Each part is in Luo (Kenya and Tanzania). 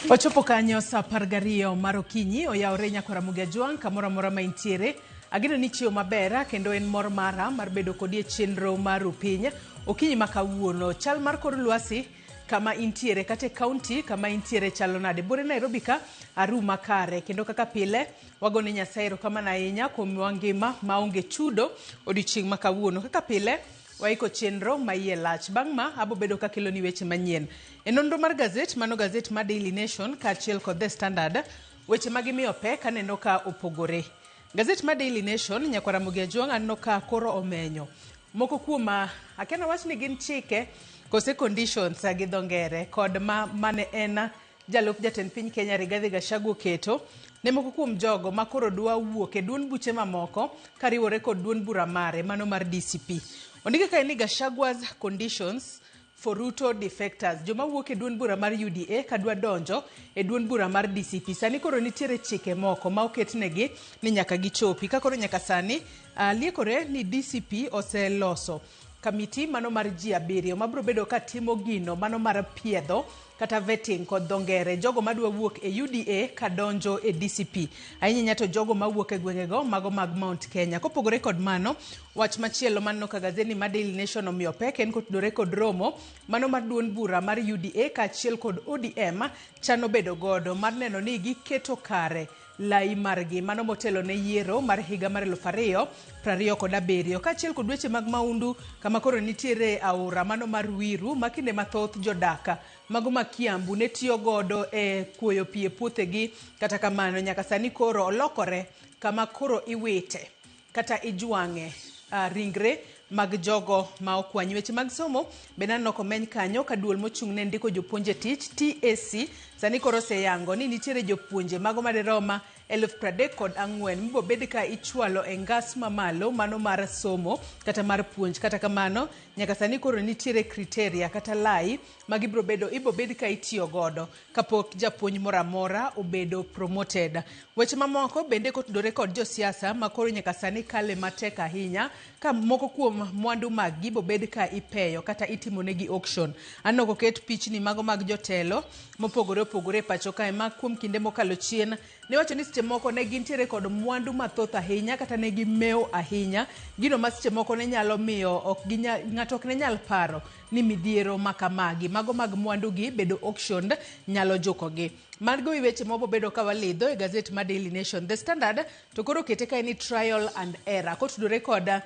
Wachopo kanyo saa 12 mar okinyi oyawore nyaka Ramogi Ajwang' kamoro amora ma intiere. Ageno ni chiew maber kendo en mor mara mar bedo kodi e chenro mar Rupiny okinyi ma kawuono. Chal mar kor lwasi kama intiere kata e kaunti kama intiere chalo nade? Buore Nairobi ka aru makare kendo kaka pile wagone Nyasaye erokamano ahinya kuom miwa ngima maonge chudo odiochieng' ma kawuono. Kaka pile waiko chenro ma iye lach. Bang' ma abo bedo kakeloni weche manyien. E nonro mar gazet, mano gazet mar Daily Nation kaachiel kod The Standard, weche ma gimiyo pek aneno ka opogore. Gazet mar Daily Nation, nyakwar Ramogi Ajwang' aneno ka koro omenyo moko kuom akia nawach ni gin chike kose conditions gi dho ngere kod ma mane en jalup jatend piny Kenya Rigathi Gachagua oketo ne moko kuom jogo ma koro dwa wuok e duond buche mamoko kariwore kod duond bura mare mano mar DCP. Ondike kae ni Gachagua's conditions for Ruto defectors, joma wuok e duond bura mar UDA kadwa donjo e duond bura mar DCP. Sani koro nitiere chike moko ma oketnegi ni nyaka gichopi. Ka koro nyaka sani liekore ni DCP oseloso kamiti mano mar ji 7 mabiro bedo ka timo gino mano mar piedho kata vetting kod dho ngere jogo madwa wuok e UDA kadonjo e DCP. Ahinya ahinya to jogo mawuok e gwengego mago mag Mount Kenya. Kopogore kod mano, wach machielo maneno ka gazeti mar Daily Nation omiyo pek en kotudore kod romo mano mar duond bura mar UDA kaachiel kod ODM chano bedo godo mar neno ni giketo kare lai margi mano motelo ne yiero mar higa mar 2027 kaachiel kod weche mag maundu kama koro nitiere aora mano mar Ruiru ma kinde mathoth jodak mago ma Kiambu ne tiyo godo e kuoyo pi e puothegi. Kata kamano nyaka sani koro olokore kama koro iwite kata ijwang'e ringre mag jogo ma okwany. Weche mag somo bende aneno komeny kanyo ka duol mochung' ne ndiko jopuonj e tich TSC sani koro oseyango ni nitiere jopuonje mago madirom 34,000 mibobed ka ichwalo e ngas mamalo mano mar somo kata mar puonj. Kata kamano nyaka sani koro nitiere criteria kata lai ma gibiro bedo ibobed ka itiyo godo kapok japuonj moro amora obedo promoted. Weche mamoko bende kotudore kod josiasa ma koro nyaka sani kale matek ahinya ka moko kuom mwandu maggi bobed ka ipeyo kata itimonegi auction. Aneno koket pichni mago mag jotelo mopogore opogore e pacho kae ma kuom kinde mokalo chien niwacho ni seche moko ne gintiere kod mwandu mathoth ahinya kata ne gimewo ahinya, gino ma seche moko ne nyalo miyo ok ginyal, ng'ato ok ne nyal paro ni midhiero ma kamagi mago mag mwandu gi bedo auctioned nyalo jukogi. Mago e weche ma wabobedo ka walidho e gazet mar Daily Nation. The Standard to koro okete kae ni trial and error kotudore kod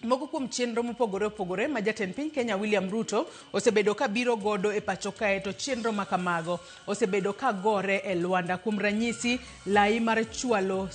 moko kuom chenro mopogore opogore ma jatend piny Kenya William Ruto osebedo ka biro godo e pacho kae to chenro ma kamago osebedo ka gore e lwanda. Kuom ranyisi, lai mar chwalo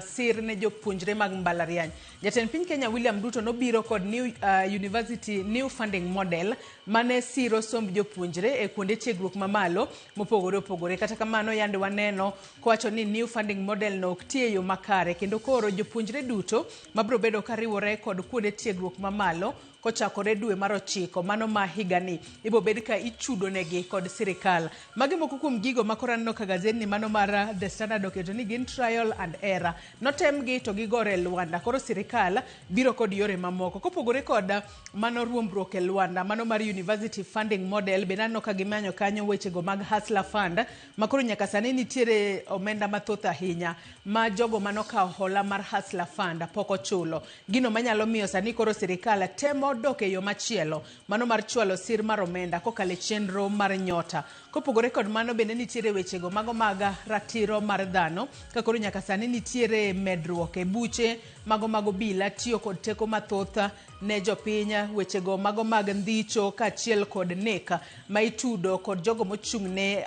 sir ne jopuonjre mag mbalariany. Jatend piny Kenya William Ruto nobiro kod new university new funding model mane siro somb jopuonjre e kuonde tiegruok mamalo mopogore opogore. Kata kamano yande waneno kowacho ni new funding model no ok ti e yo makare kendo koro jopuonjre duto mabiro bedo kariwore kod kuonde tiegruok mamalo kochakore dwe mar 9 mano ma higani ibo bed ka ichudo negi kod sirikal. Magi moko kuom gigo ma koro aneno ka gazetni mano mar The Standard oketo ni gin trial and error. Notemgi to gigore e lwanda, koro sirikal biro kod yore mamoko. Kopogore kod mano ruombruok e lwanda mano mar university funding model bende aneno ka gimanyo kanyo wechego mag Hustler Fund ma koro nyaka sani nitiere omenda mathoth ahinya ma jogo manokawo hola mar Hustler Fund pok ochulo. Gino manyalo miyo sani koro sirikal temo dok e yo machielo mano mar chwalo sir mar omenda kokalo e chenro mar Nyota. Kopogore kod mano bende nitiere wechego mago mag ratiro mar dhano ka koro nyaka sani nitiere medruok e buche mago mag obila tiyo kod teko mathoth ne jopiny, wechego mago mag ndhicho kaachiel kod nek ma itudo kod jogo mochung' ne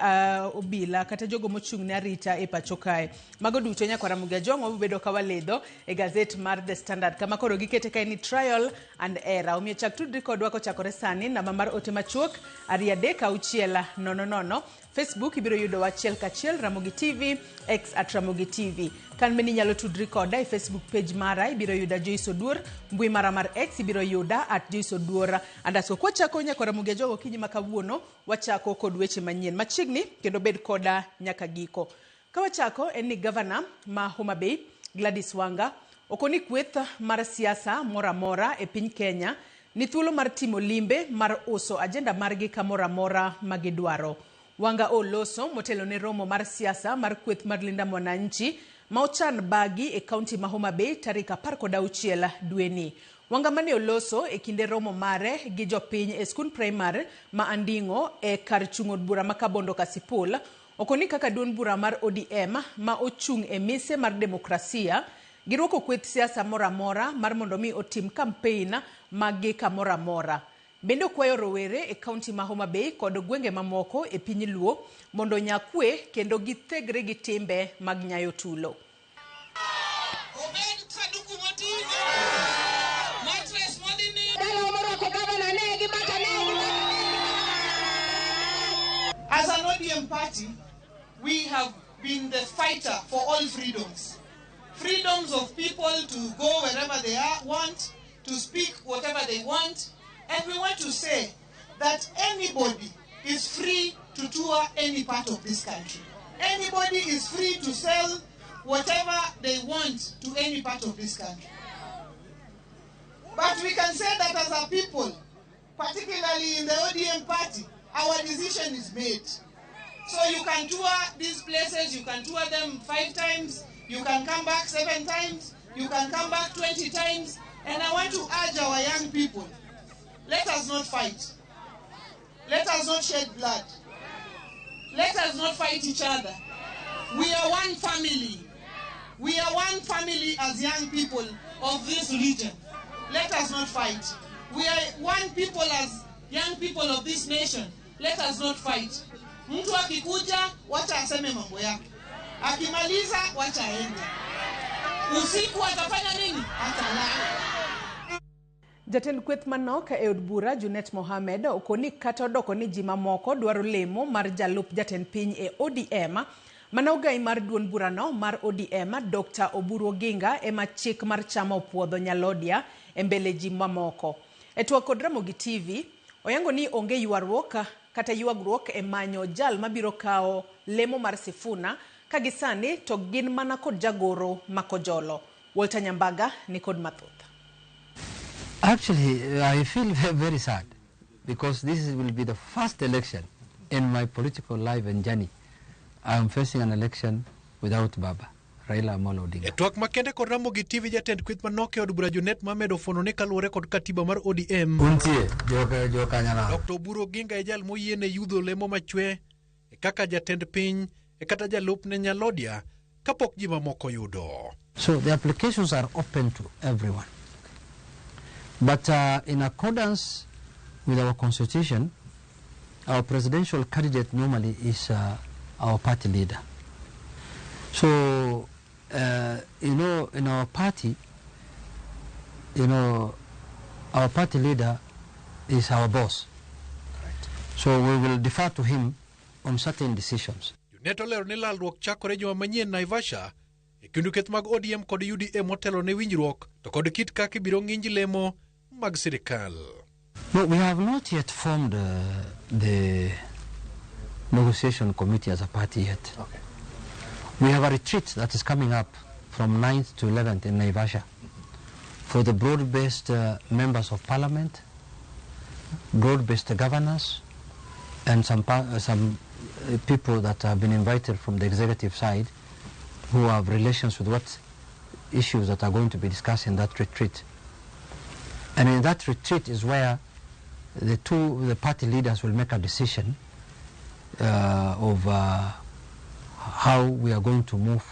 obila kata jogo mochung' ne arita e pacho kae. Mago duto nyakwar Ramogi Ajwang' wabobedo ka walidho e gazet mar The Standard kama koro gikete kae ni trial and error. Omiyo chak tudri kodwa kochakore sani, namba mar ote machuok 236 00 00. Facebook ibiro yudowa achiel kachiel Ramogi TV, X at Ramogi TV. Kan bende inyalo tudri koda e Facebook page mara, ibiro yuda Joyce Oduor, mbui mara mar X ibiro yuda at Joyce Oduor underscore. Kwachako nyakwar Ramogi Ajwang' okinyi ma kawuono, wachako kod weche manyien machiegni kendo bed koda nyaka giko. Ka wachako en ni gavana ma Homa Bay Gladys Wanga okoni kweth mar siasa moro amora e piny Kenya ni thuolo mar timo limbe mar uso ajenda margi kamoro amora ma gidwaro. Wanga oloso motelo ne romo mar siasa mar kweth mar Linda Mwananchi ma ochan bagi e kaunti ma Homa Bay tarik 16 dweni. Wanga mane oloso e kinde romo mare gi jopiny e skund primar ma Anding'o e kar chung' od bura ma Kabondo Kasipul okoni kaka duond bura mar ODM ma ochung' e mise mar demokrasia girwako kweth siasa moro amora mar mondo mi otim kampein maggi kamoro amora. Bende okwayo rowere e kaunti ma Homa Bay kod gwenge mamoko e piny Luo mondo onya kwe kendo githegre gi timbe mag nyayo tulo. Obed sanduku moting'o, mattress modhi nindo. Dalawa morwako gavana ne gi bata ne gi bata. As an ODM party, we have been the fighter for all freedoms. Freedoms of people to go wherever they are, want, to speak whatever they want. And we want to say that anybody is free to tour any part of this country. Anybody is free to sell whatever they want to any part of this country. But we can say that as a people, particularly in the ODM party, our decision is made. So you can tour these places, you can tour them 5 times, you can come back 7 times, you can come back 20 times. And I want to urge our young people, let us not fight. Let us not shed blood. Let us not fight each other. We are one family. We are one family as young people of this region. Let us not fight. We are one people as young people of this nation. Let us not fight. Mtu akikuja, wacha aseme mambo yake. Akimaliza, wacha aende. Usiku atafanya nini? Atalala. Jatend kweth manok e od bura Junet Mohamed okoni kata odoko ni ji mamoko dwaro lemo mar jalup jatend piny e ODM mana ogai mar duond burano mar ODM Dr. Oburu Oginga ema chik mar chama opuodho Nyalodia e mbele ji mamoko. E twak kod Ramogi TV, oyango ni onge ywaruok kata ywagruok e manyo jal mabiro kawo lemo mar Sifuna ka gisani to gin mana kod jagoro makojolo. Walter Nyambaga ni kod mathoth. Actually, I feel very sad because this will be the first election in my political life and journey. I am facing an election without Baba, Raila Amolo Odinga. E twak makende kod Ramogi TV jatend kweth manok e od bura Junet Mohamed ofuono ni kaluwore kod katiba mar ODM. Untie, joka Nyanam. Dr. Oburu Oginga e jal moyiene yudho lemo machwe e kaka jatend piny e kata jalupne Nyalodia kapok ji mamoko yudo. So the applications are open to everyone. But in accordance with our constitution, our presidential candidate normally is our party leader. So, in our party, our party leader is our boss. So we will defer to him on certain decisions. Junet olero ni lalruok chakore juma manyien Naivasha e kind kweth mag ODM kod UDA motelo ne winjruok to kod kit kaka ibiro ng'inj lemo mag sirikal. No, we have not yet formed the negotiation committee as a party yet. Okay. We have a retreat that is coming up from 9th to 11th in Naivasha for the broad-based members of parliament, broad-based governors, and some people that have been invited from the executive side who have relations with what issues that are going to be discussed in that retreat. And in that retreat is where the party leaders will make a decision of how we are going to move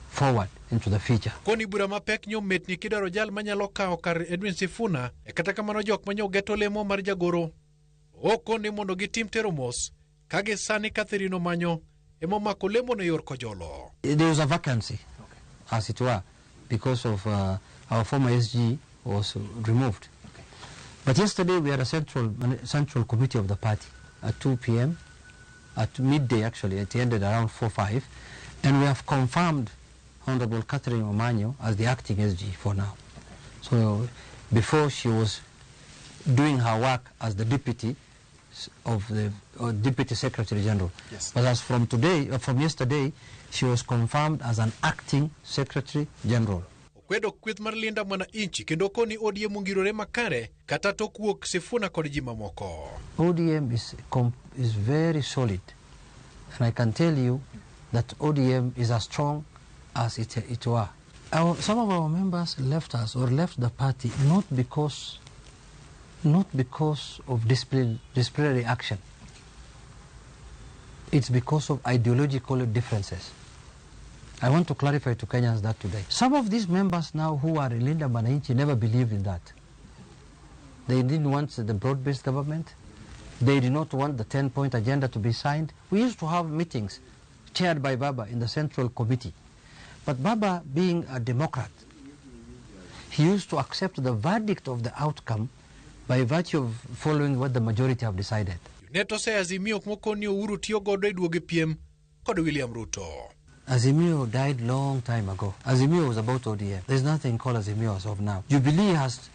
forward into the future. Koni bura mapek nyo metni kidwaro jal manyalo kawo kar Edwin Sifuna e kata kamano jok manyo geto lemo mar jagoro okoni mondo gitim tero mos ka gi sani Catherine Omanyo ema omako lemo ne yor Kojolo. There was a vacancy, as it were, because of our former SG was removed. Okay. But yesterday we had a central committee of the party at 2 p.m., at midday actually, it ended around 4-5, and we have confirmed Honorable Catherine Omanyo as the acting SG for now. So before she was doing her work as the deputy of the Deputy Secretary General. Yes. But as from today, from yesterday, she was confirmed as an acting Secretary General. Okwedo kweth mar Linda Mwananchi kendo koni ODM ongirore makare kata tok wuok Sifuna kod ji mamoko. ODM is very solid. And I can tell you that ODM is as strong as it were. Some of our members left us or left the party not because of disciplinary action. It's because of ideological differences. I want to clarify to Kenyans that today. Some of these members now who are in Linda Mwananchi never believed in that. They didn't want the broad-based government. They did not want the 10-point agenda to be signed. We used to have meetings chaired by Baba in the Central Committee. But Baba, being a Democrat, he used to accept the verdict of the outcome by virtue of following what the majority have decided. Junet ose Azimio moko ni Uhuru tiyo godo e duogo e piem kod William Ruto. Azimio died long time ago. Azimio was about ODM. There's nothing called Azimio as of now. Jubilee has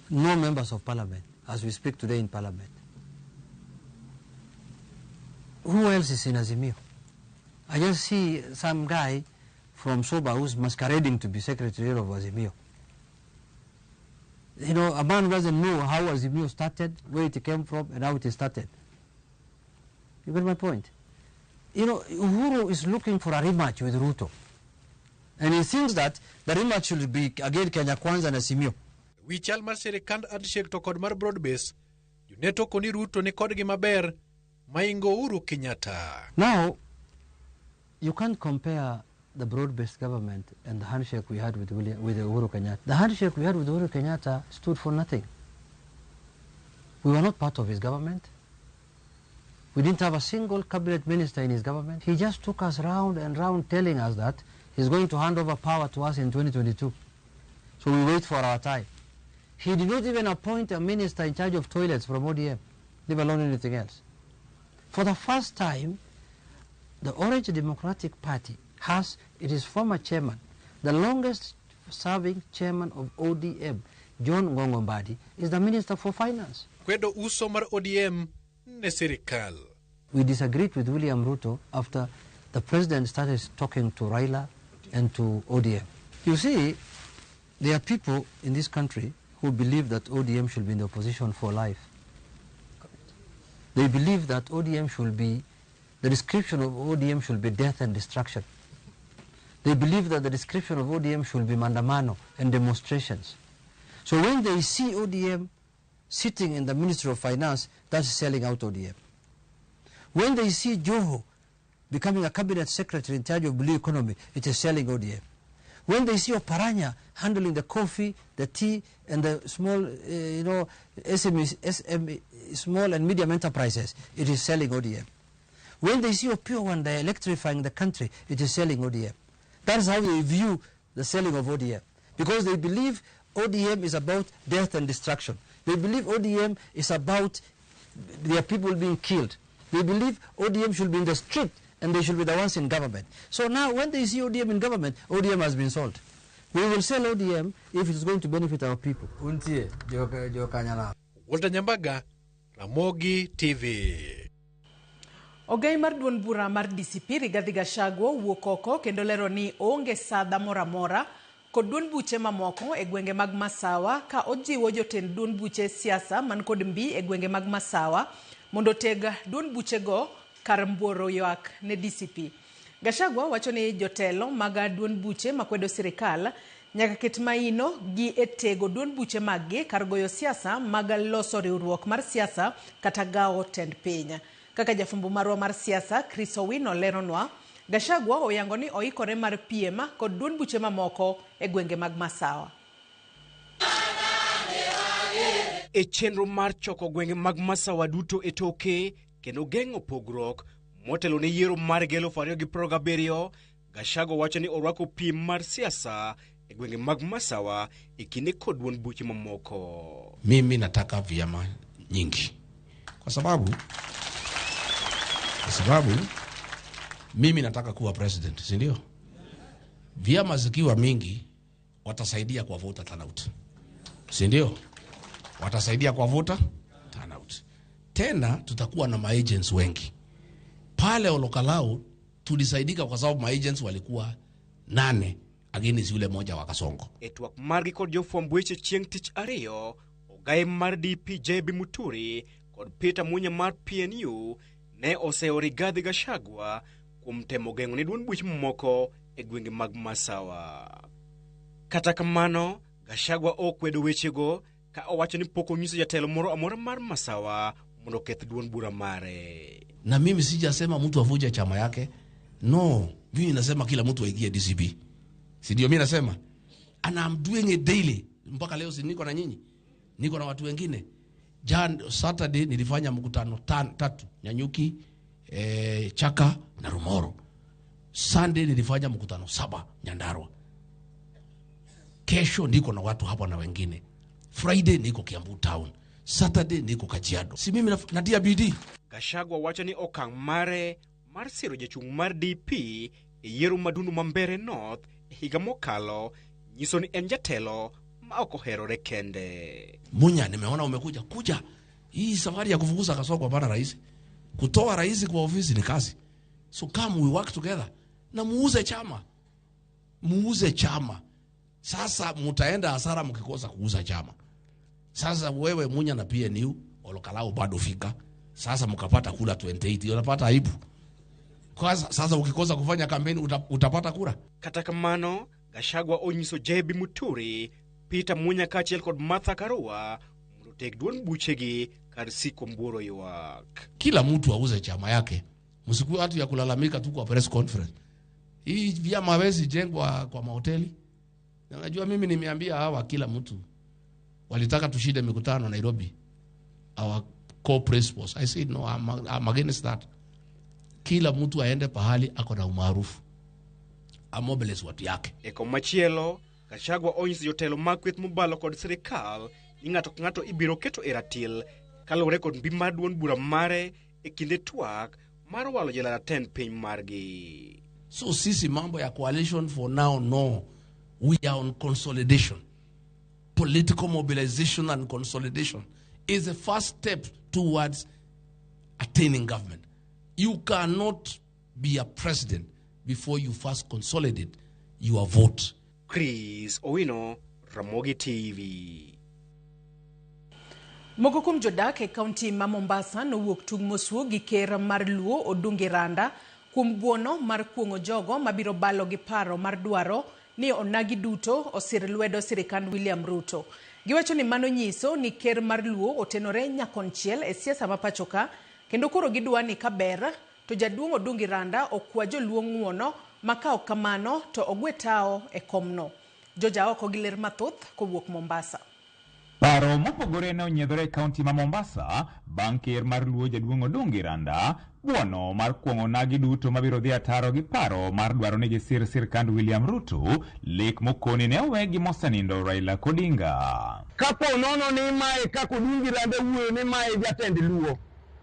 no members of parliament as we speak today in parliament. Who else is in Azimio? I just see some guy from Soba who's masquerading to be secretary of Azimio. A man who doesn't know how Azimio started, where it came from, and how it started. You get my point? Uhuru is looking for a rematch with Ruto. And he thinks that the rematch should be again Kenya Kwanza and Azimio. Wi chal mar sirikand handshake to kod mar broad base, Junet okoni Ruto ni kodgi maber maingo Uhuru Kenyatta. Now, you can't compare the broad-based government and the handshake we had with Uhuru Kenyatta. The handshake we had with Uhuru Kenyatta stood for nothing. We were not part of his government. We didn't have a single cabinet minister in his government. He just took us round and round telling us that he's going to hand over power to us in 2022. So we wait for our time. He did not even appoint a minister in charge of toilets from ODM, leave alone anything else. For the first time, the Orange Democratic Party has its former chairman, the longest serving chairman of ODM, John Ong'ong'o Mbadi, is the Minister for Finance. Kwedo uso mar ODM ne sirikal. We disagreed with William Ruto after the president started talking to Raila and to ODM. You see, there are people in this country who believe that ODM should be in the opposition for life. They believe that ODM should be, the description of ODM should be death and destruction. They believe that the description of ODM should be maandamano and demonstrations. So when they see ODM sitting in the Ministry of Finance, that's selling out ODM. When they see Joho becoming a cabinet secretary in charge of blue economy, it is selling ODM. When they see Oparanya handling the coffee, the tea, and the small, SME, SME, small and medium enterprises, it is selling ODM. When they see Opiyo Wandayi electrifying the country, it is selling ODM. That is how they view the selling of ODM. Because they believe ODM is about death and destruction. They believe ODM is about their people being killed. They believe ODM should be in the street and they should be the ones in government. So now when they see ODM in government, ODM has been sold. We will sell ODM if it's going to benefit our people. Untie, joka. Walter Nyambaga, Ramogi TV. Ogai mar duond bura mar DCP Rigathi Gachagua owuok oko kendo lero ni oonge sadha moro amora kod duond buche mamoko e gwenge mag Masawa ka ojiwo jotend duond buche siasa man kod mbi e gwenge mag Masawa mondo oteg duond buchego kar mbuoro ywak ne DCP. Gachagua wacho ni jotelo mag duond buche makwedo sirikal nyaka ket maino gi e tego duond buche maggi kar goyo siasa mag loso riwruok mar siasa kata gawo tend piny. Kaka jafwambo marwa mar siasa Chris Owino leronwa, Gachagua oyango ni oikore mar piem kod duond buche mamoko e gwenge mag Masawa. E chenro mar choko gwenge mag Masawa duto e toke kendo geng'o pogruok motelo ne yiero mar 2027, Gachagua wacho ni orwako piem mar siasa e gwenge mag Masawa e kinde kod duond buche mamoko. Mimi nataka vyama nyingi kwa sababu mimi nataka kuwa president, si ndio? Vyama zikiwa mingi watasaidia kwa voter turnout, si ndio? Watasaidia kwa voter turnout. Tena tutakuwa na maagents wengi pale Olokalau. Tulisaidika kwa sababu maagents walikuwa nane against yule moja wa Kasongo. E twak margi kod jofwamb weche chieng' tich ariyo, ogaye mar DP JB Muturi kod Peter Munya mar PNU ne oseyo Rigathi Gachagua kuom temo geng'o ne duond buch moko e gwenge mag Masawa. Kata kamano, Gachagua okwedo wechego ka owacho ni pok onyiso jatelo moro amora mar Masawa mondo oketh duond bura mare. Na mimi sijasema mtu avuje chama yake. No, mimi nasema kila mtu aingie DCP. Si ndio mimi nasema? And I'm doing it daily. Mpaka leo si niko na nyinyi. Niko na watu wengine. Jan Saturday nilifanya mkutano tatu, Nyanyuki, Chaka na Rumoro. Sunday nilifanya mkutano 7 Nyandarua. Kesho niko na watu hapa na wengine. Friday niko Kiambu town. Saturday niko Kajiado. Si mimi natia bidii. Gachagua wacho ni okang' mare mar siro jachung' mar DP e yiero Madundu ma Mbeere North e higa mokalo nyiso ni en jatelo ma ok oherore kende. Munya, nimeona umekuja. Kuja. Hii safari ya kufukuza Kasongo hapana rais. Kutoa rais kwa ofisi ni kazi. So come we work together. Na muuze chama. Muuze chama. Sasa mutaenda hasara mkikosa kuuza chama. Sasa wewe Munya na PNU Olokalao bado fika. Sasa mkapata kura 28, unapata aibu. Kwa sasa ukikosa kufanya kampeni utapata kura. Kata kamano, Gachagua onyiso JB Muturi, Peter Munya kaachiel kod Martha Karua mondo oteg duond buchegi kar siko mbuoro ywak. Kila mtu auze chama yake. Msikuwe watu ya kulalamika tu kwa press conference. Hii vyama hawezi jengwa kwa mahoteli. Na unajua mimi nimeambia hawa kila mtu. Walitaka tushinde mikutano Nairobi. Our core principles. I said no, I'm against that. Kila mtu aende pahali ako na umaarufu. Amobilize watu yake. E komachielo, Gachagua onyiso jotelo mag kweth mobalo kod sirikal ni ng'ato ka ng'ato ibiro keto e ratil kaluwore kod mbi mar duond bura mare e kinde twak mar walo jela jatend piny margi. So sisi mambo ya coalition for now, no. We are on consolidation. Political mobilization and consolidation is the first step towards attaining government. You cannot be a president before you first consolidate your vote. Chris Owino, Ramogi TV. Moko kuom jodak e kaunti ma Mombasa nowuok tung' mosuo gi ker mar Luo Odungi Randa kuom buono mar kuong'o jogo mabiro balo gi paro mar dwaro ni onagi duto osir lwedo sirikand William Ruto. Giwacho ni mano nyiso ni ker mar Luo otenore nyakonchiel e siasa ma pacho ka, kendo koro gidwa ni kaber to jaduong' Odungi Randa okwa joluo ng'uono ma ka ok kamano to ogwe tao e komno. Joja oko gi ler mathoth kowuok Mombasa. Paro mopogore ne onyiedhore e kaunti ma Mombasa bang' ker mar Luo jaduong' Odungi Randa buono mar kuong'o onagi duto mabiro dhi ataro gi paro mar dwaro ni gisir sirkand William Ruto, lek mokoni ne owegi mosenindo Raila Odinga. Kapo nono ni mae kaka Odungi Randa wuoyo ni mae jatend Luo,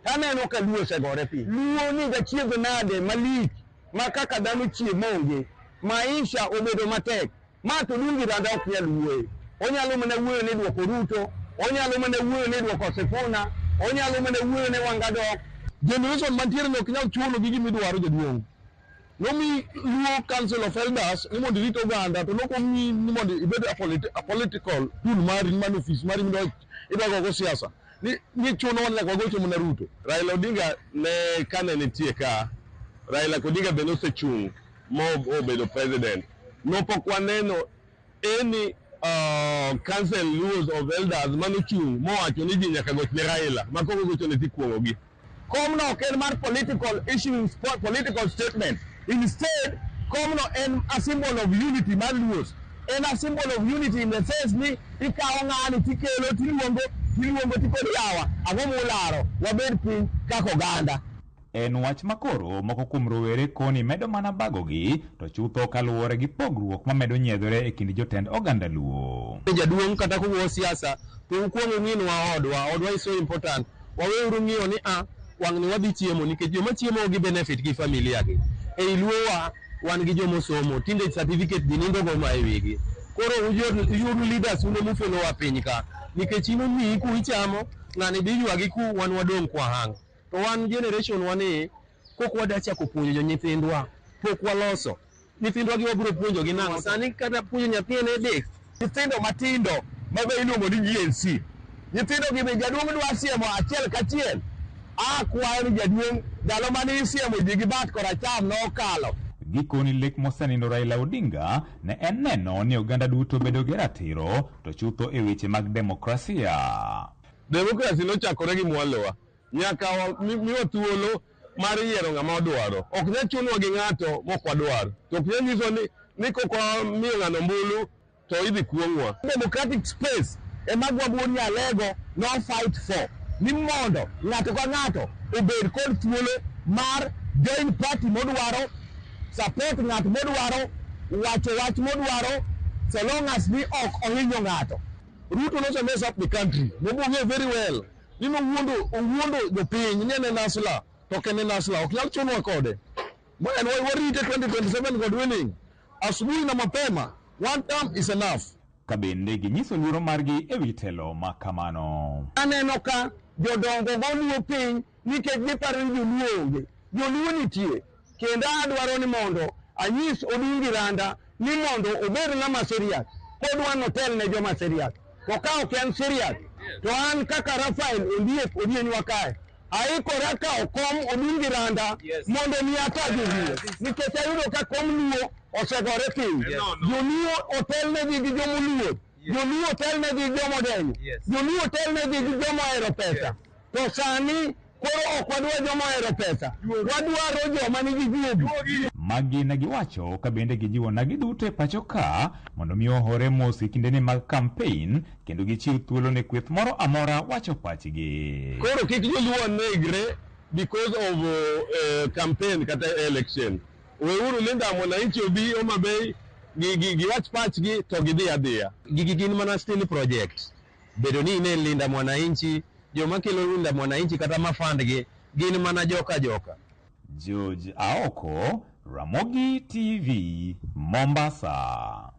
taneno ka Luo osegore piny. Luo ni gachiedh nade malich ma kaka dhano chiemo onge, maisha obedo matek. Ma to Odungi Randa ok nyal wuoyo. Onyalo mana wuoyo ni duoko Ruto, onyalo mana wuoyo ni duoko Sifuna, onyalo mana wuoyo ni Wanga dok. Generation mantiere no ok nyal chuno gi gimidwaro jaduong'. Nomi Luo Council of Elders ni mondo irit oganda, to nokomiyi ni mondo ibed a political tool mari man ofis mari midwa idwa go siasa. Ni chuno wan nyaka wagocho mana Ruto. Raila Odinga ne kane nitie ka, Raila Odinga be nosechung' mo obedo president. Nopok waneno any Council Luos of Elders manochung' mowacho ni ji nyaka goch ne Raila, ma kok ogochone tikuong'ogi. Komno ok en mar political issues, political statement. Instead, komno en a symbol of unity mar Luos. En a symbol of unity in the sense ni ikawo ng'ani tikelo tiluongo tiluongo tikod yawa ang'o mularo wabed piny kaka oganda. En wach makoro moko kuom rowere koni medo mana bagogi to chutho kaluwore gi pogruok mamedo nyiedhore e kind jotend oganda Luo. Jaduong' kata kuwuo siasa to ukuong ung'inwa odwa, odwa is so important. Waweuru ng'iyo ni a wang' ni wadhi chiemo nikech joma chiemo gi benefit gi familia gi. Ei Luowa wan gi jomosomo, tinde certificate ji nindo go ma e wigi. Koro uyudu leaders un emufelowa piny ka nikech in omiyi ku ichamo, ng'ani dhi ywagi ku wan wadong' kwa hang. To wan generation wani kok wada chako puonjo nyithindwa, pok waloso. Nyithindwa gi wabiro puonjo gi nang'o? Sani kata puonjo nyathi en headache. Nyithindo matindo ma be iluongo ni Gen Z. Nyithindo gi be jaduong' dwa siemo achiel kachiel. Akwayo ni jaduong' Ndalo mane isiemo ji gi bat koracham nokalo. Gikoni lek mosenindo Raila Odinga ne en neno ni oganda duto bedo gi ratiro to chutho e weche mag demokrasia. Demokrasi nochakore gi mwalowa. Nyaka miwa thuolo mar yiero ng'ama wadwaro. Ok nyal chunwa gi ng'ato mok wadwar. To ok nyal nyiso ni kok wamiyo ng'ano ombulu to idhi kuong'wa. Democratic space ema Gwabur Nyalego no fight for. Ni mondo ng'ato ka ng'ato obed kod thuolo mar join party modwaro, support ng'at modwaro, wacho wach modwaro, so long as ni ok ohinyo ng'ato. Ruto nose mess up the country. Nobong'e very well. Ni nowuondo jopiny ni en e hustler, to ok en e hustler. Ok nyal chunwa kode. Ma en warite 2027 God willing. Asubuhi na mapema, one term is enough. Ka bende ginyiso luoro margi e wi telo ma kamano. Aneno ka jodongo go luo piny nikech giparo ni joluo onge. Joluo nitie. Kendo adwaro ni mondo anyis Odungi Randa ni mondo obed ng'ama serious. Kodwa notel ne joma serious. To ka ok en serious, to an kaka Rafael Ondiek Odienywa kae, aikora kawo kom Odungi Randa mondo mi ata joluo. Nikech ayudo ka kom luo osegore piny. Joluo otelnegi gi jomoluor. Joluo otelnegi gi jomodenyo. Joluo otelnegi gi jomohero pesa. To sani koro ok wadwar joma ohero pesa. Wadwaro joma nigi juogi. Magi ne giwacho ka bende gijiwo nagi duto e pacho ka mondo mi ohore mos e kindene mag campaign kendo gichiw thuolo ne kweth moro amora wacho pachgi. Koro kik joluo negre because of campaign kata election. Weuru Linda Mwananchi obi Homa Bay giwach pachgi to gidhi adhiya. Gigi gin mana still project. Bedo ni ine Linda Mwananchi, joma kelo Linda Mwananchi kata mafandgi gin mana joka joka. George Aoko, Ramogi TV, Mombasa.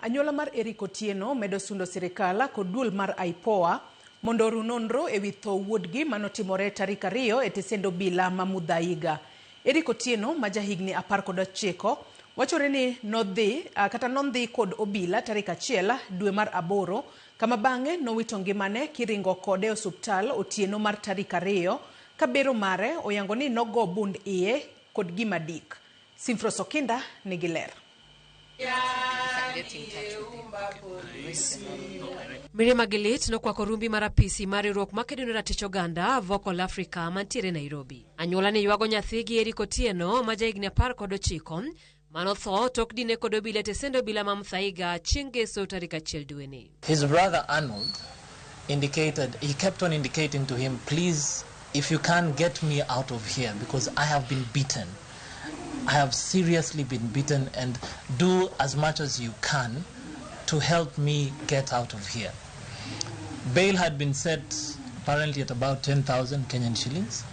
Anyuola mar Eric Otieno medo sundo sirikal kod duol mar IPOA mondo oru nonro ewi tho wuodgi manotimore tarik 2 e tesend obila ma Muthaiga. Eric Otieno ma jahigni 19 wachore ni nodhi kata nondhi kod obila tarik 1 dwe mar 8 kama bang'e nowito ngimane kiringo kode e osuptal otieno mar tarik 2 ka bero mare oyango ni nogo bund iye kod gima dik. Simfros Okinda nigi ler. Mirima gi lit nokwako rumbi mar apisi mar riwruok makedo ne ratich oganda Vocal Africa mantiere Nairobi. Anyuola ni ywago nyathigi Eric Otieno ma jahigni 19 manotho tok dine kod obila e tesend obila ma Muthaiga chieng' ngeso tarik 1 dweni. His brother Arnold indicated, he kept on indicating to him, please, if you can get me out of here because I have been beaten. I have seriously been beaten, and do as much as you can to help me get out of here. Bail had been set apparently at about 10,000 Kenyan shillings.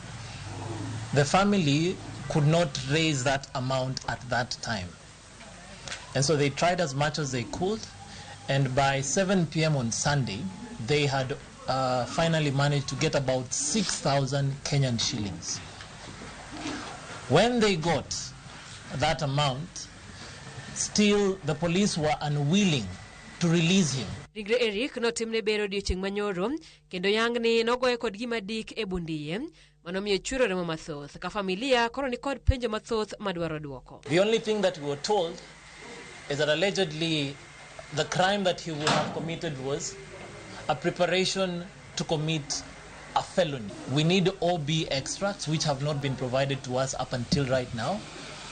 The family could not raise that amount at that time. And so they tried as much as they could, and by 7 p.m. on Sunday, they had finally managed to get about 6,000 Kenyan shillings. When they got that amount, still the police were unwilling to release him. Ringre Eric notimne bero odiechieng' manyoro kendo yangni nogoye kod gima dik e bundiye manomiyo chwero remo mathoth ka familia koro ni kod penjo mathoth madwaro duoko. The only thing that we were told is that allegedly the crime that he would have committed was a preparation to commit a felony. We need OB extracts, which have not been provided to us up until right now.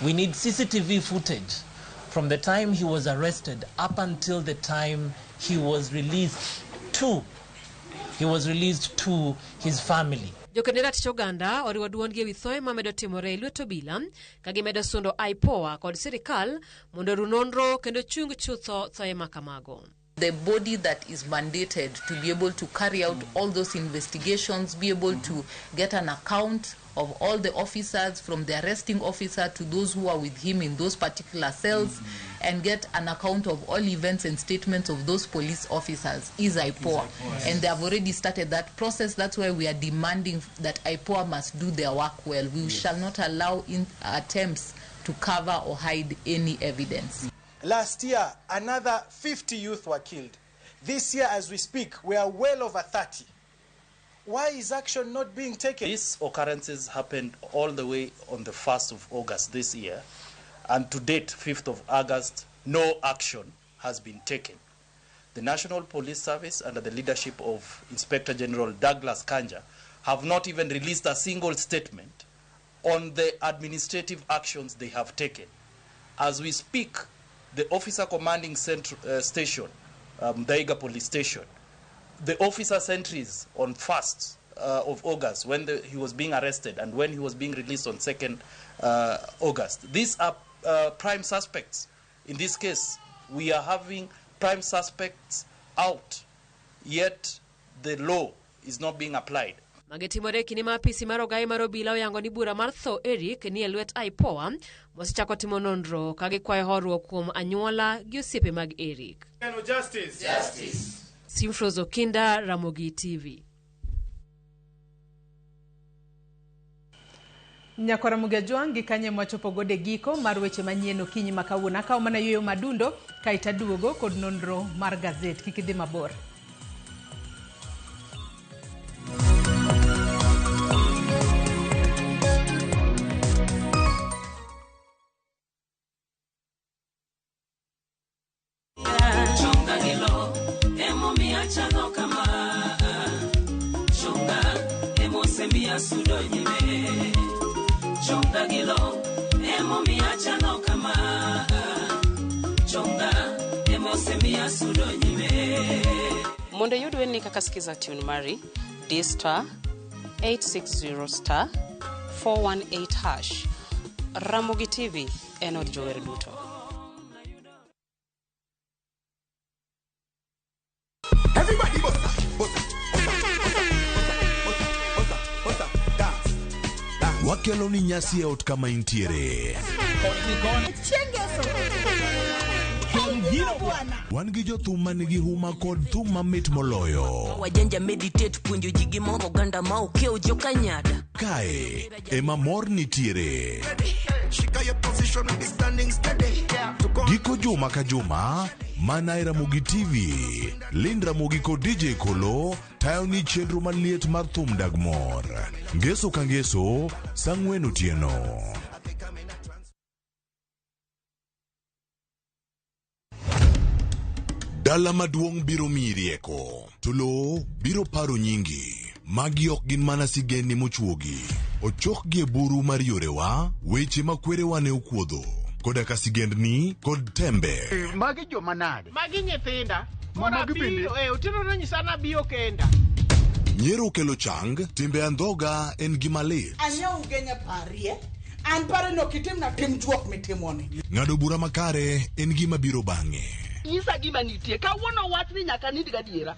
We need CCTV footage from the time he was arrested up until the time he was released to. He was released to his family. Jokende ratich oganda oriwo duondgi ewi thoe mamedo timore e lwet obila ka gimedo sundo IPOA kod sirikal mondo oru nonro kendo chung chutho thoe makamago. The body that is mandated to be able to carry out all those investigations, be able to get an account of all the officers, from the arresting officer to those who are with him in those particular cells, and get an account of all events and statements of those police officers, is IPOA. And they have already started that process. That's why we are demanding that IPOA must do their work well. We shall not allow attempts to cover or hide any evidence. Last year, another 50 youth were killed. This year, as we speak, we are well over 30. Why is action not being taken? These occurrences happened all the way on the 1st of August this year, and to date, 5th of August, no action has been taken. The National Police Service, under the leadership of Inspector General Douglas Kanja, have not even released a single statement on the administrative actions they have taken. As we speak, the officer commanding station, Muthaiga Police Station, the officer sentries on 1st of August, when he was being arrested and when he was being released on 2nd August. These are prime suspects. In this case, we are having prime suspects out, yet the law is not being applied. Mage timore kinde ma apisi mar ogaye mar obila oyango ni bura mar tho Eric ni e lwet IPOA mosechako timo nonro ka gikwayo horuok kuom anyuola gi osiepe mag Eric. Justice. Justice. Simfros Okinda, Ramogi TV. Nyakwara Ramogi gi kanye mwachopo godo e giko mar weche manyien okinyi ma kawuono. Akawo mana yueyo madundo kaeto aduogo kod nonro mar gazet. Kik idhi mabor. Mondo iyud wendni kaka Skiza tune mari, di star 860 star 418 hash. Ramogi TV en od jower duto. Everybody bossa, bossa, bossa, bossa, bossa, bossa, dance, dance. Wakelo ni nyasi e ot kama intiere. Wan gi jothum manigi huma kod thum mamit moloyo. Wajanja meditate puonjo ji gimoro oganda ma okiewo jokanyada. Kae ema mor nitiere. Giko juma ka juma mana e Ramogi TV, Lind Ramogi kod DJ Kolo tayo ni chenro maliet mar thum dag mor. Ngeso ka ngeso, saa 4 otieno. Dala maduong' biro miyi rieko, to lowo biro paro nyingi. Magi ok gin mana sigendni mochuogi. Ochokgi e buru mar yorewa, weche ma kwerewa ne okuodho, koda ka sigendni kod tembe. Magi joma nade? Magi nyithinda. Ma magi bende? Otieno nonyisa nabiyo kenda. Nyiero kelo chang, timbe andhoga en gima lit. Anyiew ugenya parie. An pare no kitimna tim juok mitimoni. Ng'ado bura makare en gima biro bang'e. Nyisa gima nitie. Kawuono wach ni nyaka nind gadiera.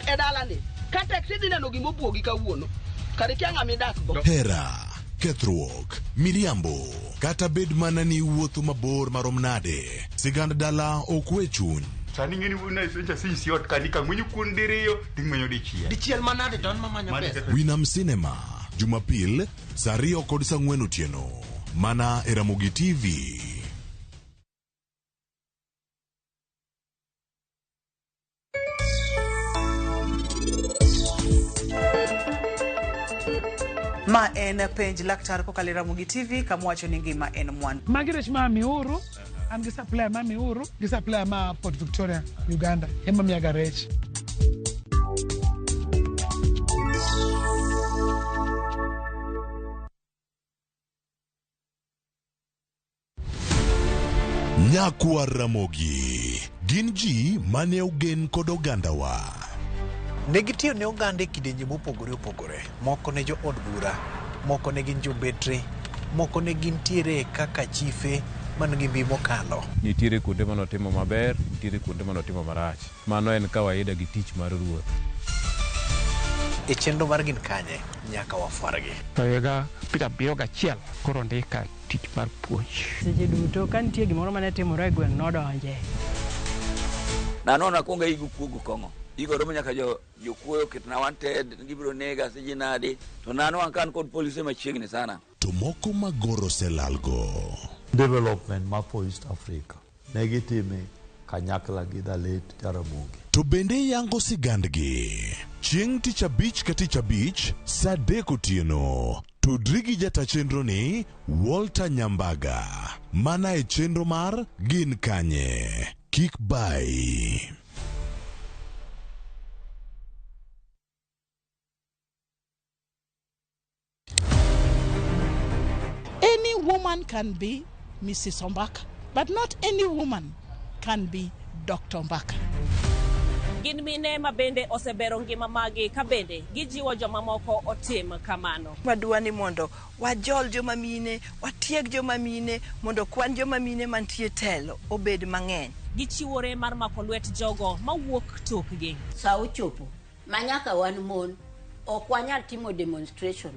E dalani. Kata tidhi neno gima obuogi kawuono. Kare kia ng'ama idak go. Hera, kethruok, miriambo, kata bed mana ni wuotho mabor marom nade, sigand dala ok we chuny. Sani ng'eni una isencha si ot kani ka ng'wenyo kuon diriyo ting'wenyo dichiel. Dichiel manade to an mamanyo pesa. Winam Cinema, Jumapil, saa 2 kod saa 4 otieno. Mana e Ramogi TV. Ma en penj laktar kokalo e Ramogi TV kama wacho ni ngima en mwandu. Magi rech ma Miuru, an gi supplier ma Miuru, gi supplier ma Port Victoria, Uganda, ema miyaga rech. Nyakwar Ramogi, gin ji mane ogen kod ogandawa. Ne gitiyo ne oganda e kidienje mopogore opogore. Moko ne jo od bura, moko ne gin jobetre, moko ne gintiere kaka chife man gi mbi mokalo. Nitiere kuonde manotimo maber, nitiere kuonde manotimo marach. Mano en kawaida gi tich mar ruoth. E chenro mar Gin Kanye, nyaka wafwargi. To higa 71 koro ndika tich mar puonj. Seche duto ka nitie gimoro mane timore e gweng' nodonje. Nano nakwongo igo kuogo kong'o. Igo romo nyaka jokuoyo oketna wanted, gibiro nega siji nadi. To nano an kan kod polise machiegni sana. To moko magoro oselalgo. Development ma for East Africa ne gitime kanyakla gi the late Jaramogi. To bende yango sigandgi. Chieng' tich abich ka tich abich, sa 3 otieno. Tudri gi jata chenro ni Walter Nyambaga. Mana e chenro mar Gin Kanye. Kik bai. Any woman can be Mrs. Ombaka, but not any woman can be Dr. Ombaka. Gin mine ma bende osebero ngima magi ka bende gijiwo jomamoko otim kamano. Wadwa ni mondo wajol joma mine, watieg joma mine, mondo kwan joma mine mantie telo obed mang'eny. Gichiwore mar mako lwet jogo mawuok tokgi. Sa ochopo ma nyaka wan mon ok wanyal timo demonstration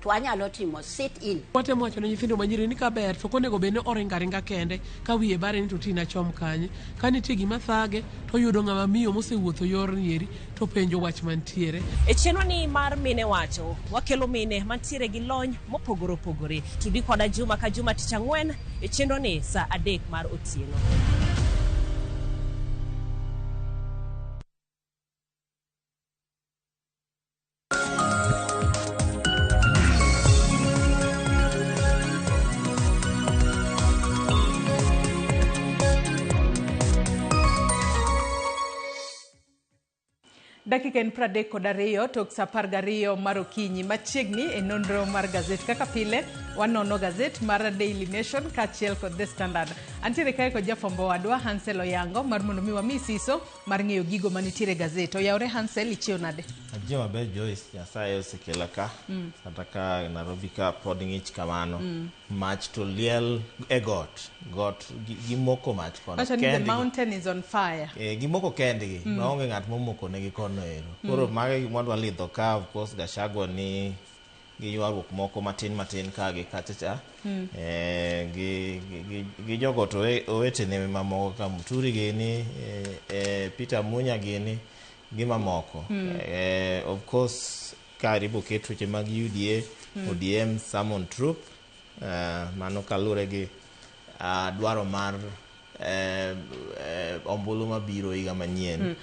to wanyalo timo sit in. Watemo wacho ne nyithindo manyiri ni kaber to ok onego bed ni oringo aringa kende ka wiye bare ni to tina chom kanye. Ka nitie gima thage to oyudo ng'ama miyo mosewuotho yorni eri to penjo wach mantiere. E chenro ni mar Mine Wacho, wakelo mine mantiere gi lony mopogore opogore. Tudi koda juma ka juma tich ang'wen e chenro ni sa 3 mar otieno. Dakika en 32 tok sa 12 mar okinyi machiegni e nonro mar gazet. Kaka pile wanono gazet mar Daily Nation kaachiel kod The Standard. Antiere kae kod jafwambo wadwa Hansel Oyango mar mondo mi wami siso mar ng'eyo gigo manitiere e gazet. Oyawre Hansel, ichiew nade? Achiew maber Joyce, Nyasaye osekela ka. Kata ka Nairobi ka pod ng'ich kamano. Mach to liel e got. Got gimoko mach kono. Wacho ni the mountain is on fire. Gimoko kendgi. Maonge ng'at momoko negi kono ero. Koro mago e gima wadwa lidho ka, of course Gachagua ni gi ywaruok moko matin matin ka gi kacha cha. Gi jogo to owetene mamoko ka Muturi gini, Peter Munya gini, gi mamoko. Of course karibu ket weche mag UDA, ODM summon troop, mano kalure gi dwaro mar ombulu mabiro higa manyien.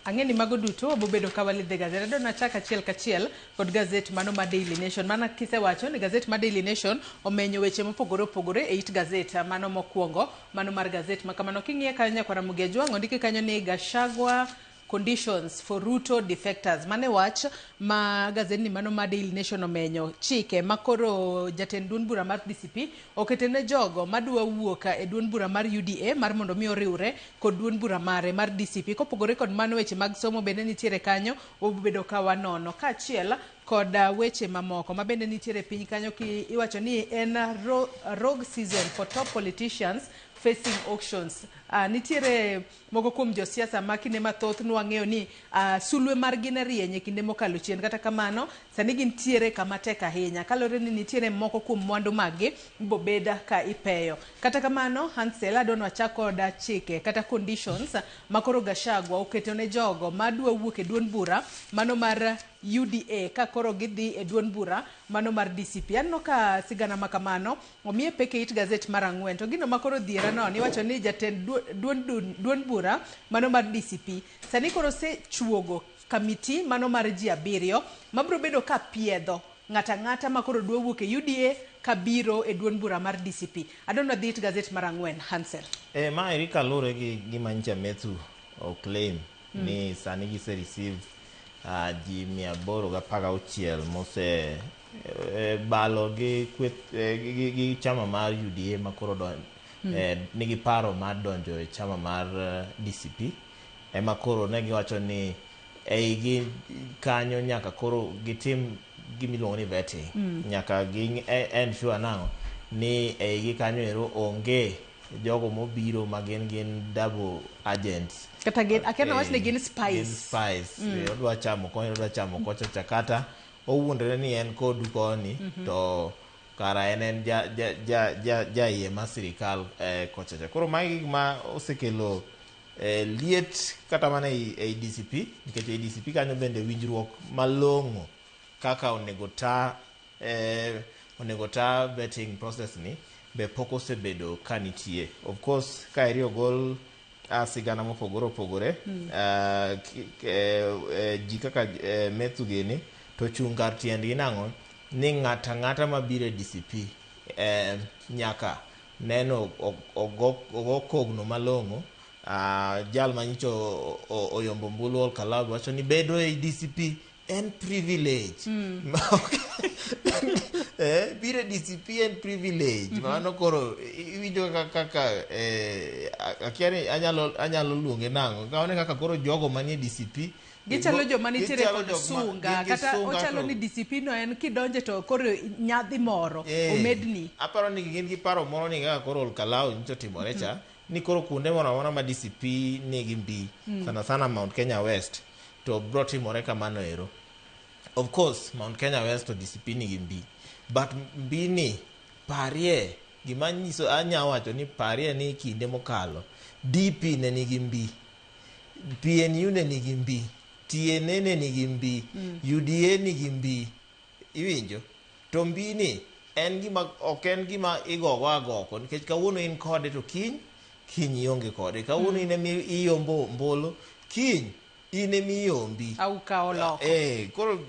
Ang'e ni mago duto wabobedo ka walidhe gazet. Adwa nachak achiel kachiel kod gazet mano ma Daily Nation. Mana kisewacho ni gazet ma Daily Nation omenyo weche mopogore opogore e it gazet mano mokwongo, mano mar gazet ma kamano. King'iye kanyo nyakwara Ramogi Ajwang', ondiki kanyo ni Gachagua conditions for Ruto defectors. Mane wach ma gazetni mano ma Daily Nation omenyo chike ma koro jatend duond bura mar DCP okete ne jogo madwa wuok e duond bura mar UDA mar mondo mi oriwre kod duond bura mare mar DCP. Kopogore kod mano, weche mag somo bende nitiere kanyo, wabobedo ka wanono kaachiel kod weche mamoko ma bende nitiere piny kanyo. Ki iwacho ni en rogue season for top politicians facing auctions. Nitiere moko kuom josiasa ma kinde mathoth nwang'eyo ni sulwe margi ne rieny e kinde mokalo chien. Kata kamano, sani gintiere kama tek ahinya kaluwore ni nitiere moko kuom mwandu maggi bobeda ka ipeyo. Kata kamano, Hansel, adwa ni wachak kod chike kata conditions ma koro Gachagua oketo ne jogo madwa wuok e duond bura mano mar UDA ka koro gidhi e duond bura mano mar DCP. Aneno ka sigana ma kamano omiye pek e it gazet mar 4. To gino ma koro dhiera no, iwacho ni jatend duond bura mano mar DCP sani koro osechuogo kamiti mano mar ji 7 mabiro bedo ka piedho ng'ata ang'ata ma koro dwa wuok e UDA kabiro e duond bura mar DCP. Adwa ni wadhi it gazet mar 4, Hansel. Ma eri kaluwore gi gima nyicha Methu oclaim ni sani gise receive ji 816 mose balo gi kweth gi chama mar UDA ma koro nigi paro mar donjo e chama mar DCP. Ema koro ne giwacho ni eigi kanyo nyaka koro gitim gimiluongo ni vetting. Nyaka gi ensure nang'o ni eigi kanyo ero onge jogo mobiro ma gin double agents. Kata gin, akia nawach ni gin spies. Gin spies. Odwa chamo koni, odwa chamo kocha cha, kata owuondore ni en kodu koni, to kara en ja iye mar sirikal kocha cha. Koro magi gik ma osekelo liet kata mana ei DCP, nikech ei DCP kanyo bende winjruok malong'o kaka onego ta vetting process ni be pok osebedo ka nitie. Of course, ka eri ogol sigana mopogore opogore. Ji kaka Methu gini to chung' kar tiendgi nang'o ni ng'ata ang'ata mabiro e DCP nyaka neno ogo kogno malong'o. Jal manyicho oyombo ombulu Olkalau wacho ni bedo e DCP en privilege. Biro e DCP en privilege. Mano koro iwinjo kaka akia ni anyalo luonge nang'o. Kaone kaka koro jogo manie DCP gichalo joma nitiere kod sunga, kata ochalo ni DCP no en kidonje to koro nyadhi moro omedni. Aparo ni gin gi paro moro ni kaka koro Olkalau nyicho timore cha ni koro kuonde moro amora ma DCP nigi mbi, sana sana Mount Kenya West, to bro timore kamano ero. Of course Mount Kenya West to DCP nigi mbi, but mbi ni parie gima nyiso anya wacho ni parie ni kinde mokalo DP ne nigi mbi, PNU ne nigi mbi, TNA ne nigi mbi, UDA nigi mbi, iwinjo? To mbi ni en gima ok en gima igogo agoko nikech kawuono in kode to kiny ionge kode. Kawuono in ema iyombo mbolo, kiny in ema iyombi. Au ka oloko. Koro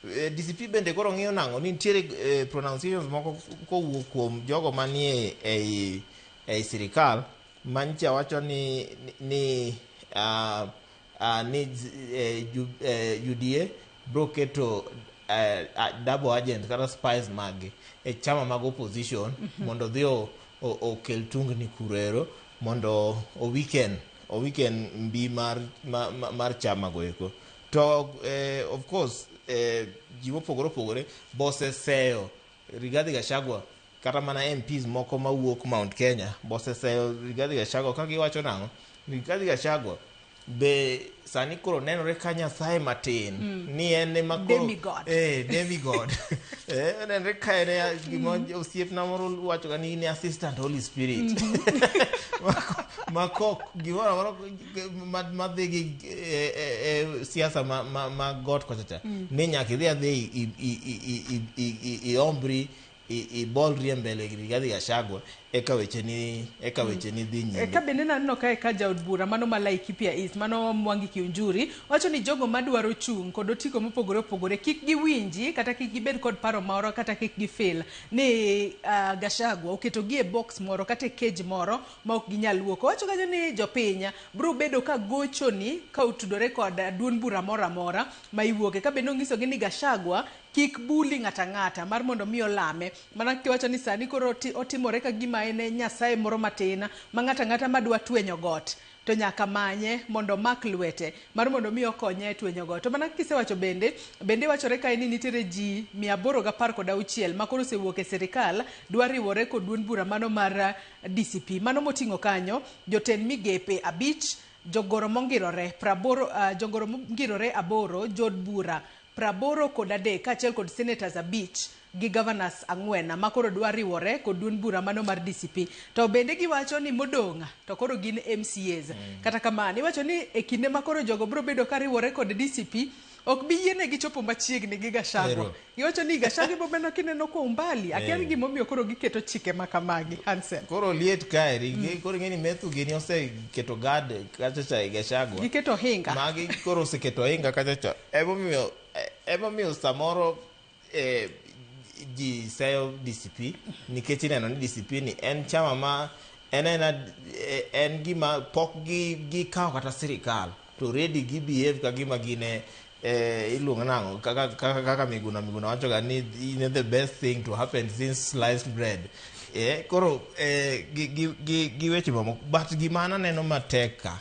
DCP bende koro ng'iyo nang'o ni nitiere pronunciations moko kowuok kuom jogo manie ei sirikal mancha wacho ni UDA bro keto double agent kata spies magi e chama mag opposition mondo dhi okel tungni kurero mondo o weekend mbi mar chama go eko. To of course ji mopogore opogore boseseyo Rigathi Gachagua kata mana MPs moko mawuok Mount Kenya boseseyo Rigathi Gachagua ka giwacho nang'o Rigathi Gachagua be sani koro nenore ka Nyasaye matin ni en ema koro demigod. Demigod. Nenore ka en gima osiepna moro wacho ga ni in assistant Holy Spirit. Mako gimoro amora madhi gi siasa ma got kocha cha ni nyaka idhi adhi iombri ibolri e mbele Rigathi Gachagua eka weche ni dhi nyime. Ka bende naneno kae ka jaod bura mano ma Laikipia East mano Mwangi Kiunjuri wacho ni jogo madwaro chung' kod otiko mopogore opogore kik giwinji kata kik gibed kod paro moro kata kik gifeel ni Gachagua oketo gi e box moro kata e cage moro ma ok ginyal wuok. Owacho kanyo ni jopiny biro bedo ka gochoni ka otudore kod duond bura moro amora ma iwuoke. Ka bende onyisogi ni Gachagua kik buli ng'ata ng'ata mar mondo mi olame. Mana kiwacho ni sani koro otimore ka gima en Nyasaye moro matin ma ng'ata ng'ata madwa twenyo got to nyaka manye mondo mak lwete mar mondo mi okonye e twenyo got. To mana kisewacho bende wachore kae ni nitiere ji 816 ma koro osewuok e sirikal dwa riwore kod duond bura mano mar DCP. Mano moting'o kanyo jotend migepe 5, jogoro mongirore 80, jogoro mongirore 8, jood bura 83 kaachiel kod senators 5 gi governors 4 ma koro dwa riwore kod duond bura mano mar DCP. To bende giwacho ni modong' to koro gin MCAs. Kata kamano iwacho ni e kinde ma koro jogo biro bedo ka riwore kod DCP ok bi yienegi chopo machiegni gi Gachagua. Giwacho ni Gachagua ibiro bedo kineno kwa umbali. Akia ni gimomiyo koro giketo chike ma kamagi. Hansen. Koro liet kaeri, koro ing'e ni Methu gini oseketo guard kacha cha e Gachagua. Giketo ohinga. Magi koro oseketo ohinga kacha cha. Emomiyo samoro ji seyo DCP nikech ineno ni DCP ni en chama ma en gima pok gikawo kata sirikal to already gi behave ka gima gine iluongo nang'o kaka Miguna wacho ga ni in the best thing to happen since sliced bread. Koro gi weche mamoko, but gima an aneno matek ka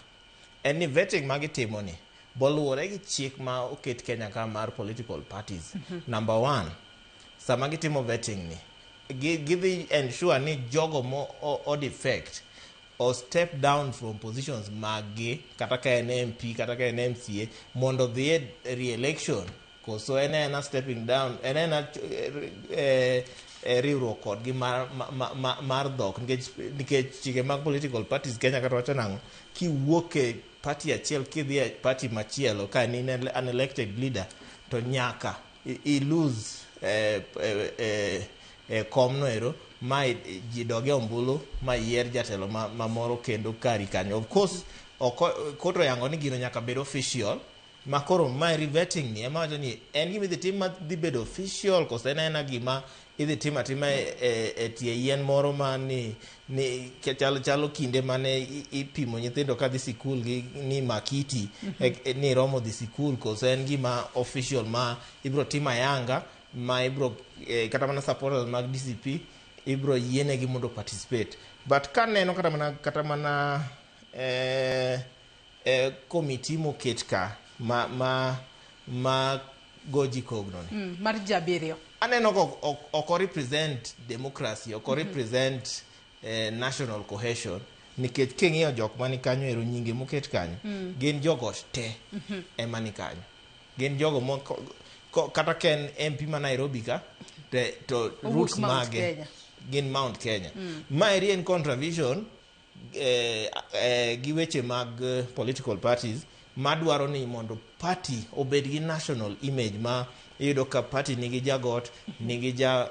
en ni vetting magitimo ni boluwore gi chik ma oket Kenya ka mar political parties. Number 1, sama gitimo vetting ni gidhi ensure ni jogo mo o defect or step down from positions maggi kata ka en MP kata ka en MCA mondo dhi e re-election koso en ena stepping down en ena riwruok kodgi mar dhok nikech chike mag political parties Kenya kata wacho nang'o kiwuok e party achiel kidhi e party machielo ka in an elected leader to nyaka i lose komno ero Ma ji doge ombulu ma yier jatelo ma moro kendo kari kanyo. Of course, oko koto yango ni gino nyaka bed official. Ma koro mae revetting ni ema wacho ni en gima idhi tim ma dhi bedo official koso en aena gima idhi tim atima e tie yien moro ma ni chalo chalo kinde mane ipimo nyithindo kadhi sikul gi ni makiti ni romo dhi sikul, koso en gima official ma ibro tim ayanga ma ibro kata mana supporters mag DCP ibro yienegi mondo participate. But kaneno kata mana committee moket ka ma goji kogno ni Mar ji abiriyo. Aneno ka ok o represent democracy, ok o represent national cohesion, nikech king'iyo jok mani kanyo ero, nyinge moket kanyo gin jogot te ema ni kanyo, gin jogo mo kata ka en MP ma Nairobi ka te, to Owuok roots Mount mage Kenya. Gin Mount Kenya. Maeri en contravention gi weche mag political parties madwaro ni mondo party obed gi national image, ma iyudo ka party nigi jagot, nigi ja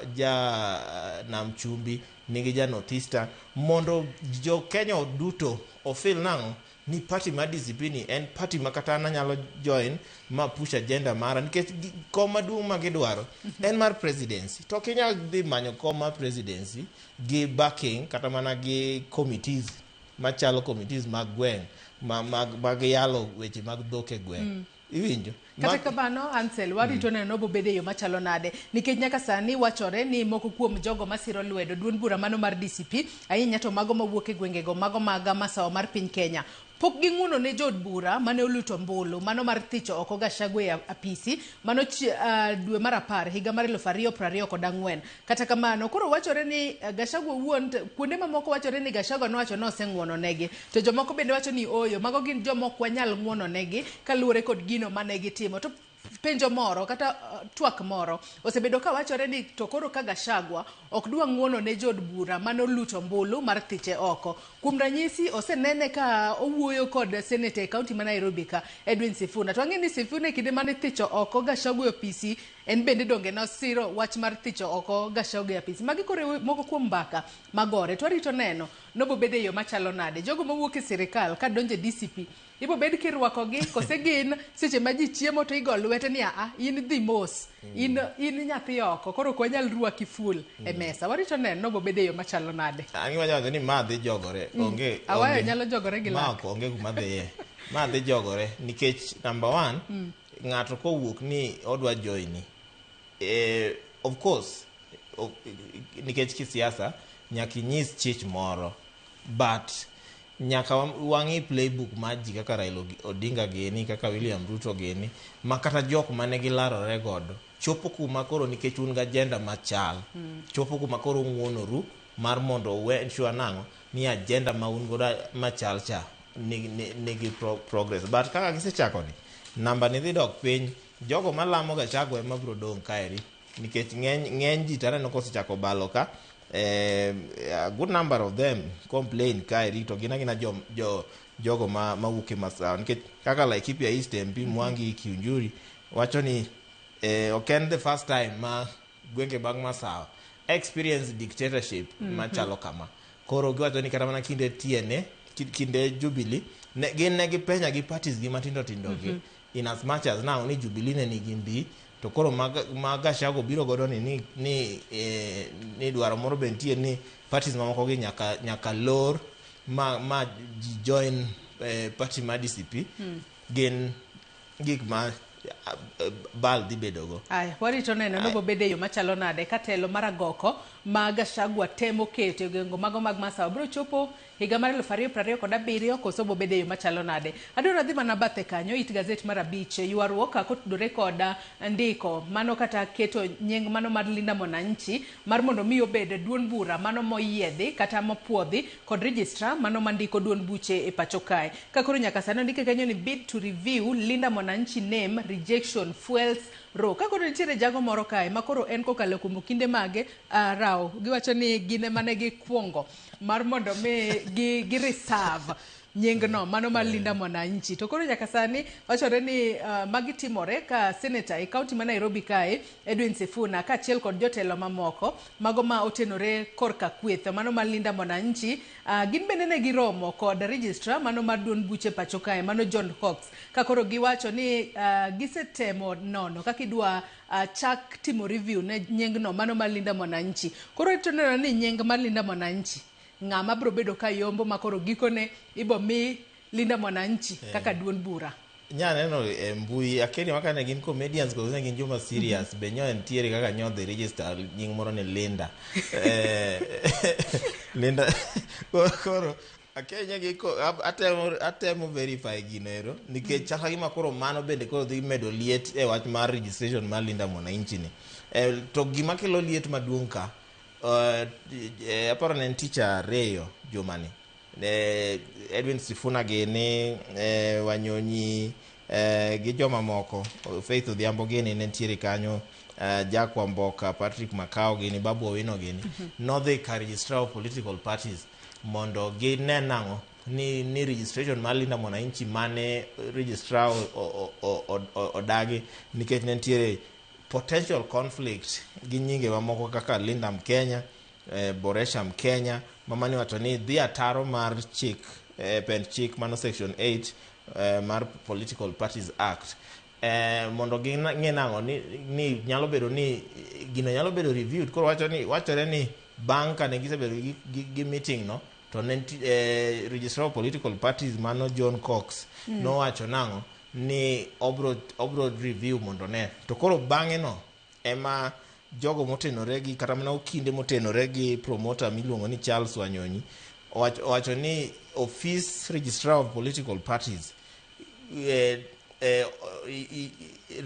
nam chumbi, nigi ja northeastern, mondo jo Kenya duto ofil nang'o ni party mar DCP ni en party ma kata an anyalo join ma push agenda mara, nikech kom maduong' ma gidwaro en mar presidency, to ok inyal dhi manyo kom mar presidency gi backing kata mana gi committees machalo committees mag gweng' mag yalo weche mag dhok e gweng'. Iwinjo? Kata kamano, Ansel, warito neno bobede e yo machalo nade, nikech nyaka sani wachore ni moko kuom jogo masiro lwedo duond bura mano mar DCP, ahinya to mago mawuok e gwengego mago mag masawa mar piny Kenya, pok ging'uono ne jood bura mane oluto ombulu mano mar thicho oko Gachagua e apisi mano dwe mar 10 higa mar 2024. Kata kamano, koro wachore ni Gachagua owuon, kuonde mamoko wachore ni Gachagua nowacho ni oseng'uono negi, to jomoko bende wacho ni ooyo, mago gin joma ok wanyal ng'uono negi kaluwore kod gino mane gitimo. To penjo moro kata twak moro osebedo ka wachore ni to koro ka Gachagua ok dwa ng'uono ne jood bura mane oluto ombulu mar thiche oko, kuom ranyisi osenene ka owuoyo kod seneta e kaunti ma Nairobi ka, Edwin Sifuna, to ang'e ni Sifuna e kinde mane thicho oko Gachagua e apisi, en bende donge nosiro wach mar thicho oko Gachagua e apisi. Magi koro moko kuom mbaka magore to warito neno nobobed e yo machalo nade. Jogo mawuok e sirikal kadonjo e DCP ibo bed kirwakogi kose gin seche ma ji chiemo to igo lwete ni aa, in dhi mos, in nyathi oko, koro ok wanyal rwaki full e mesa. Warito neno nobobed e yo machalo nade. An gima wacho ni ma dhi jogore. Onge Awayo onge. nyalo jogore gi Ma lak. ok onge kuma dhiye. Ma dhi jogore nikech number one, ng'ato kowuok ni odwa joini, of course nikech kisiasa nyaka inyis chich moro, but nyaka wang'i playbook mar ji kaka Raila Odinga gini, kaka William Ruto gini, ma kata jok mane gilarore godo chopo kuma koro nikech un gi agenda machal, chopo kuma koro ung'uonoru mar mondo uwe ensure nang'o ni agenda ma un godo machal cha nigi progress. But kaka gisechako ni namba ni dhi dok piny, jogo malamo Gachagua ema biro dong' kaeri, nikech ng'eny ji taneno kosechako balo ka a good number of them complain kaeri, to gin agina jogo ma mawuok e masawa, nikech kaka Laikipia East MP Mwangi Kiunjuri wacho ni ok en the first time ma gwenge mag masawa experience dictatorship machalo kama. Koro giwacho ni kata mana kinde TNA, kinde Jubilee, ne, gin ne gipenya gi parties gi matindo tindo gi, in as much as now ni Jubilee ne nigi mbi, to koro ma Gachagua biro godo ni dwaro moro be nitie ni parties mamoko gi nyaka lor ma ji join party mar DCP. Gin gik ma bal dhi bedogo. Aya, warito neno nobobed e yo machalo nade ka telo mar agoko ma Gachagua temo keto e gwenge mago mag Masawa biro chopo higa mar 2027 koso bobed e yo machalo nade. Adwaro dhi mana bathe kanyo it gazet mar 5, ywaruok kotudore kod ndiko mano kata keto nying mano mar Linda Mwananchi mar mondo mi obed duond bura mano moyiedhi kata mopuodhi kod registrar mano mandiko duond buche e pacho kae. Ka koro nyaka sani ondike kanyo ni bid to review Linda Mwananchi name rejection fuels row. Ka koro nitiere jago moro kae ma koro en kokalo kuom okinde mage raw giwacho ni gin ema ne gikwongo mar mondo mi gi reserve nyingno mano mar Linda Mwananchi. To koro nyaka sani wachore ni magi timore ka seneta e kaunti ma Nairobi kae Edwin Sifuna kaachiel kod jotelo mamoko mago ma otenore korka kweth mano mar Linda Mwananchi gin bende ne giromo kod registrar mano mar duond buche pacho kae mano John Cox, ka koro giwacho ni gisetemo nono kaka idwa chak timo review ne nyingno mano mar Linda Mwananchi. Koro rito neno ni nying mar Linda Mwananchi ng'ama biro bedo ka yombo ma koro gikone ibo mi Linda Mwananchi kaka duond bura. Nya neno e mbui akeni maka ne gin comedians koso ne gin joma serious be nyo ntiere kaka nyo dhi register nying moro ni Linda. Linda koro akenya gi ko atemo verify gino ero nikech chaka gima koro mano bende koro dhi medo liet e wach mar registration mar Linda Mwananchi ni. To gima kelo liet maduong' ka aparo ne en tich ariyo jumani. Edwin Sifuna gini, Wanyonyi gi joma moko, Faith Odhiambo gini ne nitiere kanyo, Jack Wamboka, Patrick Makau gini, Babu Owino gini, nodhi ka registrar of political parties mondo gine nang'o ni registration mar Linda Mwananchi mane registrar odagi nikech ne nitiere potential conflict gi nyinge mamoko kaka Linda Mkenya, Boresha Mkenya, mamani wacho ni dhi ataro mar chik, pend chik mano section 8 mar Political Parties Act, mondo ging'e nang'o ni nyalo bedo ni gino nyalo bedo reviewed. Koro wachore ni bang' kane gisebedo gi meeting no to ne registrar of political parties mano John Cox nowacho nang'o ni obro review mondo ne to koro bang'e no ema jogo motenore gi kata mana okinde motenore gi promoter miluongo ni Charles Wanyonyi owacho ni office registrar of political parties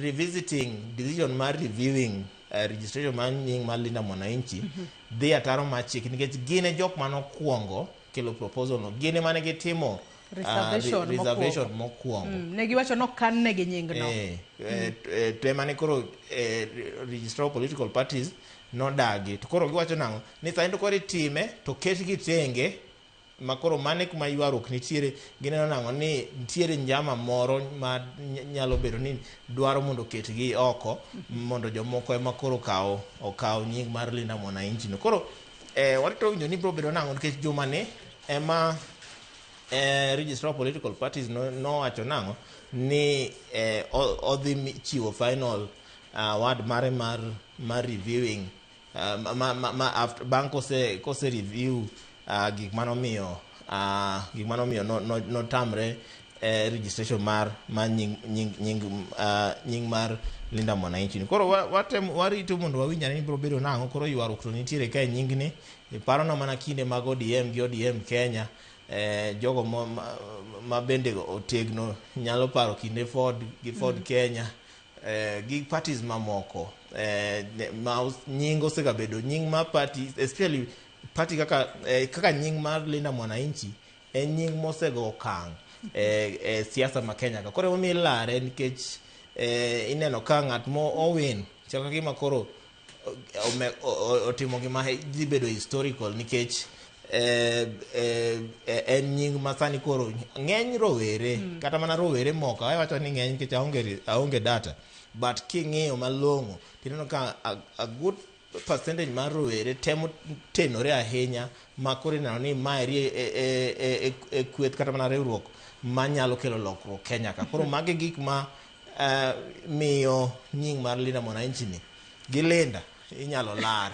revisiting decision mar reviewing registration mar nying mar Linda Mwananchi dhi ataro mar chik nikech gin e jok manokwongo kelo proposal no, gin ema ne gitimo reservation mokwongo. Ne giwacho nokan negi nyingno. To ema ne koro registrar of political parties nodagi. To koro giwacho nang'o ni sani to koro itime to ketgi tenge ma koro mane kuma ywaruok nitiere. Gineno nang'o ni nitiere njama moro ma nyalo bedo ni dwaro mondo oketgi oko mondo jomoko ema koro okaw nying mar Linda Mwananchi no. Koro warito winjo ni biro bedo nang'o nikech jumani ema registrar of political parties nowacho nang'o ni odhi chiwo final word mare mar reviewing after bang' kose review gik manomiyo notamre registration mar nying mar Linda Mwananchi. Koro warito mondo wawinj ni biro bedo nang'o. Koro ywaruok to nitiere kae nyingni parona mana kinde mag ODM gi ODM Kenya. Jogo ma bende otegno nyalo paro kinde Ford gi Ford Kenya gi parties mamoko ma nying osegabedo nying mar party, especially party kaka nying mar Linda Mwananchi en nying mosego okang' e siasa ma Kenya ka. Koro emomiyo ilare nikech ineno ka ng'at mo owin chal ka gima koro otimo gima dhi bedo historical nikech en nying ma sani koro ng'eny rowere kata mana rowere moko awacho ni ng'eny nikech aonge data, but king'iyo malong'o tineno ka a good percentage mar rowere temo tenore ahinya ma koro ineno ni maeri e kweth kata mana riwruok manyalo kelo lokruok Kenya ka. Koro magi gik ma miyo nying mar Linda Mwananchi ni gi Linda inyalo lar.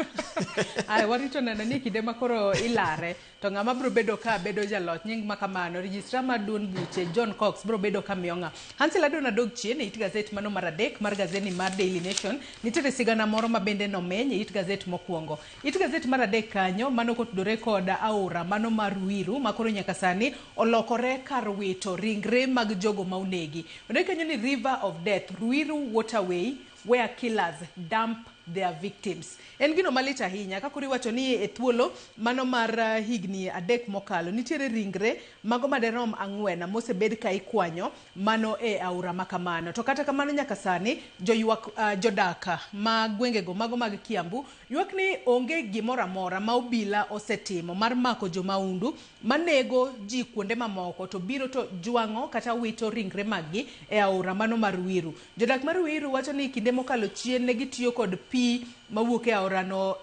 Ay, warito neno ni kinde ma koro ilare to ng'ama biro bedo ka bedo jaloch nying ma kamano registrar mar duond buche John Cox biro bedo ka miyo ng'a. Hansel Adona dog chien e it gazet mano mar adek mar gazeti mar Daily Nation nitiere sigana moro ma bende nomeny e it gazet mokwongo. It gazet mar adek kanyo mano kotudore kod aora mano mar Ruiru ma koro nyaka sani olokore kar wito ringre mag jogo ma onegi. Ondik kanyo ni River of Death, Ruiru Waterway where killers dump their victims. En gino malit ahinya ka koro iwacho ni e thuolo mano mar higni 3 mokalo nitiere ringre mago maderom 4 mosebed ka ikwanyo mano e aora makamano. To kata kamano nyaka sani joywak jodak ma gwengego mago mag Kiambu ywak ni onge gimoro amora ma obila osetimo mar mako jomaundu manego ji kuonde mamoko to biro to jwang'o kata wito ringre maggi e aora mano mar Ruiru. Jodak mar Ruiru wacho ni kinde mokalo chien ne gitiyo kod pi mawuok e aorano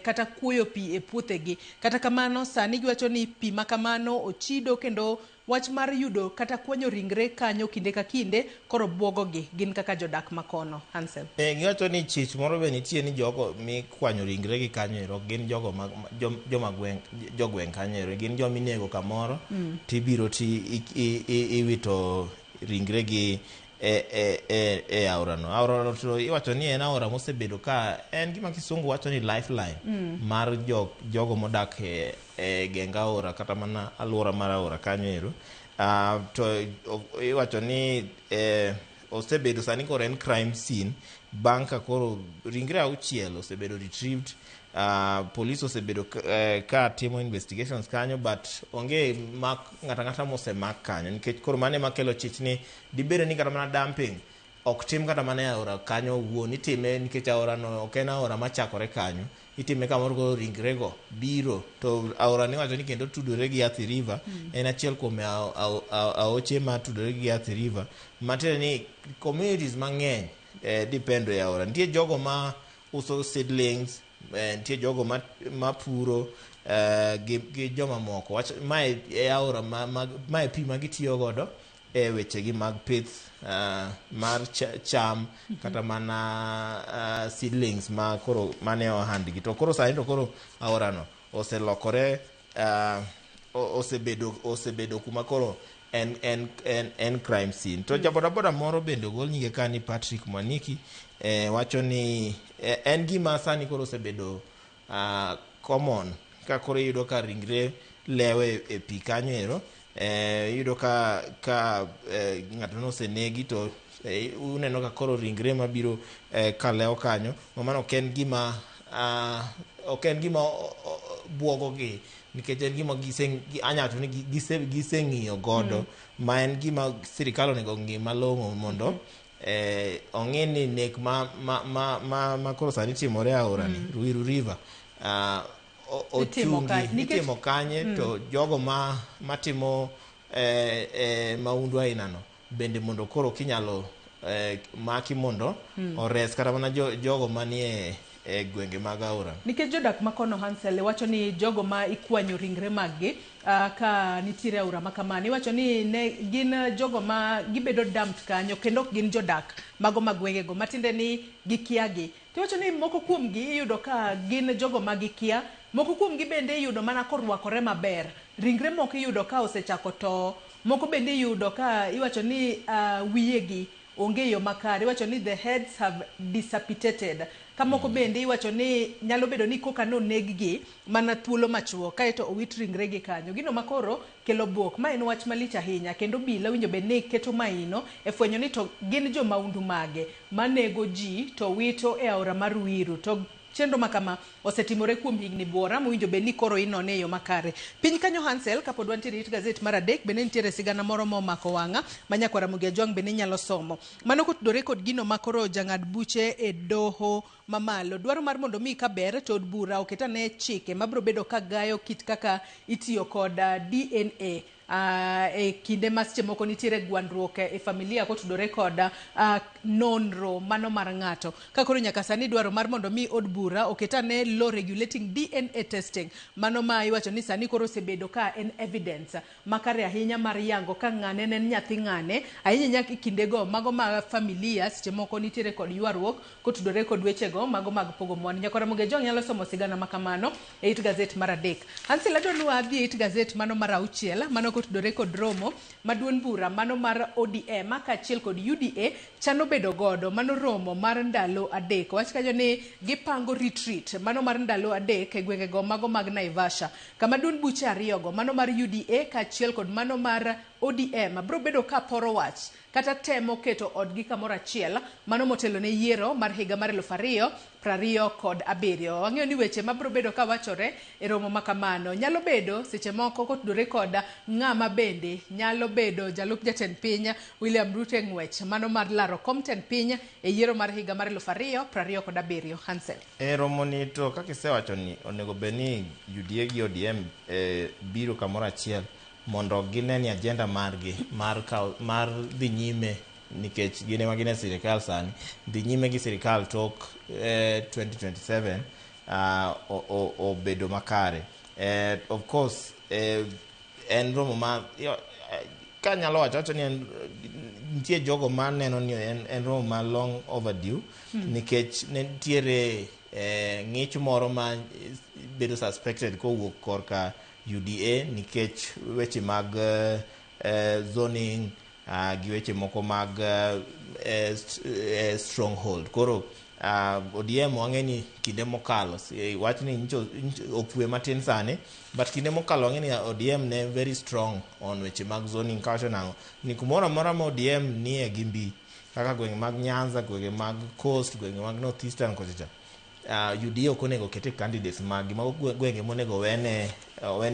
kata kuoyo pi e puothegi. Kata kamano sani giwacho ni pi makamano ochido kendo wach mar yudo kata kwanyo ringre kanyo kinde ka kinde koro buogogi gin kaka jodak makono. Hansel. Giwacho ni chich moro be nitie ni jogo mikwanyo ringre gi kanyo ero gin jogo ma joma gweng' jogweng' kanyo ero gin joma inego kamoro tibiro ti iwito ringre gi e aorano. Aorano to iwacho ni en aora mosebedo ka en gima kisungu wacho ni lifeline mar jogo modak e geng aora kata mana alwora mar aora kanyo ero. To iwacho ni osebedo sani koro en crime scene bang' ka koro ringre 6 osebedo retrieved. Police osebedo ka timo investigations kanyo but onge ng'ato ang'ata mosemak kanyo nikech koro mano ema kelo chich ni dibed ni kata mana dumping ok tim kata mana e aora kanyo owuon, itime nikech aorano ok en aora machakore kanyo, itime kamoro koro ringrego biro to aora ni iwacho ni kendo tudore gi Athi River. En achiel kuom aoche matudore gi Athi River, matiende ni communities mang'eny depend e aora. Nitie jogo ma uso seedlings, nitie jogo mapuro gi joma moko. Mae e aora mae pi ma gitiyo godo e wechegi mag pith mar cham kata mana seedlings ma koro mane ohandgi. To koro sani to koro aorano oselokore, osebedo kuma koro en crime scene. To jabodaboda moro bende ogol nyinge ka ni Patrick Mwaniki wacho ni en gima sani koro osebedo common ka koro iyudo ka ringre lewe e pi kanyo ero. Iyudo ka ng'ato nosenegi to uneno ka koro ringre mabiro kalewo kanyo. Mano ok en gima buogogi nikech en gima anyawacho ni giseng'iyo godo ma en gima sirikal onego ng'i malong'o mondo ong'i ni nek ma koro sani timore e aorani, Ruiru River, ochungi itimo kanye to jogo matimo maundu ainano bende mondo koro kinyalo maki mondo ores kata mana jogo manie e gwenge mag aora. Nikech jodak makono Hansel wacho ni jogo ma ikwanyo ringre maggi ka nitiere aora makamano, iwacho ni ne gin jogo ma gibedo dumped kanyo kendo ok gin jodak mago mag gwengego, matiende ni gikiagi. Tiwacho ni moko kuomgi iyudo ka gin jogo ma gikia, moko kuomgi bende iyudo mana korwakore maber. Ringre moko iyudo ka osechako to, moko bende iyudo ka iwacho ni wiyegi onge yo makare, iwacho ni the heads have dissipated. Ka moko bende iwacho ni nyalo bedo ni koka noneg-gi mana thuolo machuok kaeto owit ringregi kanyo. Gino makoro kelo buok. Ma en wach malich ahinya kendo obila winjo bed ni keto maino e fwenyo ni to gin jomaundu mage manego ji to wito e aora mar Ruiru. To chenro makama osetimore kuom higni buora mowinjo bed ni koro inone e yo makare. Piny kanyo Hansel, kapod wantiere it gazet mar 3 bende nitiere sigana moro momako wang'a ma nyakwar Ramogi Ajwang' bende nyalo somo. Mano kotudore kod gino makoro jang'ad buche e doho mamalo dwaro mar mondo mi kaber to od bura oket ane chike mabiro bedo ka gayo kit kaka itiyo kod DNA e kinde ma seche moko nitiere gwandruok e familia kotudore kod nonro mano mar ng'ato. Ka koro nyaka sani dwaro mar mondo mi od bura oket ane law regulating DNA testing mano ma iwacho ni sani koro osebedo ka en evidence makare ahinya mar yango ka ng'ane ne en nyathi ng'ane, ahinya nyaka kindego mago mag familia seche moko nitiere kod ywaruok kotudore kod wechego mago mag pogo mwandu. Nyakwar Ramogi Ajwang' nyalo somo sigana makamano e it gazet mar 3. Hansel adwa ni wadhi e it gazet mano mar 6 mano kotudore kod romo ma duond bura mano mar ODM kaachiel kod UDA chano bedo godo mano romo mar ndalo 3. Wach kanyo ni gipango retreat mano mar ndalo 3 e gwengego mago mag Naivasha kama duond buche ariyogo mano mar UDA kaachiel kod mano mar ODM biro bedo ka poro wach kata temo keto odgi kamoro achiel mano motelo ne yiero mar higa mar 2027. Wang'eyo ni weche mabiro bedo ka wachore e romo ma kamano nyalo bedo seche moko kotudore kod ng'ama bende nyalo bedo jalup jatend piny William Ruto e ng'wech mano mar laro kom tend piny e yiero mar higa mar 2027. Hansel. E romoni to kaka isewacho ni onego bed ni UDA gi ODM biro kamoro achiel mondo gine ni agenda margi mar kaw, mar dhi nyime nikech gin ema gin e sirikal sani dhi nyime gi sirikal tok 2027 obedo makare. Of course en romo ma kanyalo wacho ni en nitie jogo ma neno ni en romo ma long overdue nikech ne nitiere ng'ich moro ma bedo suspected kowuok korka UDA nikech weche mag zoning gi weche moko mag stronghold. Koro ODM wang'e ni kinde mokalo wachni nyicho okwe matin sani, but kinde mokalo wang'e ni ODM ne very strong on weche mag zoning. Kawacho nang'o ni kumoro amora ma ODM nie gi mbi kaka gwenge mag Nyanza, gwenge mag Coast, gwenge mag North Eastern kocha cha, UDA ok onego kete candidates maggi. Mago gwenge monego owene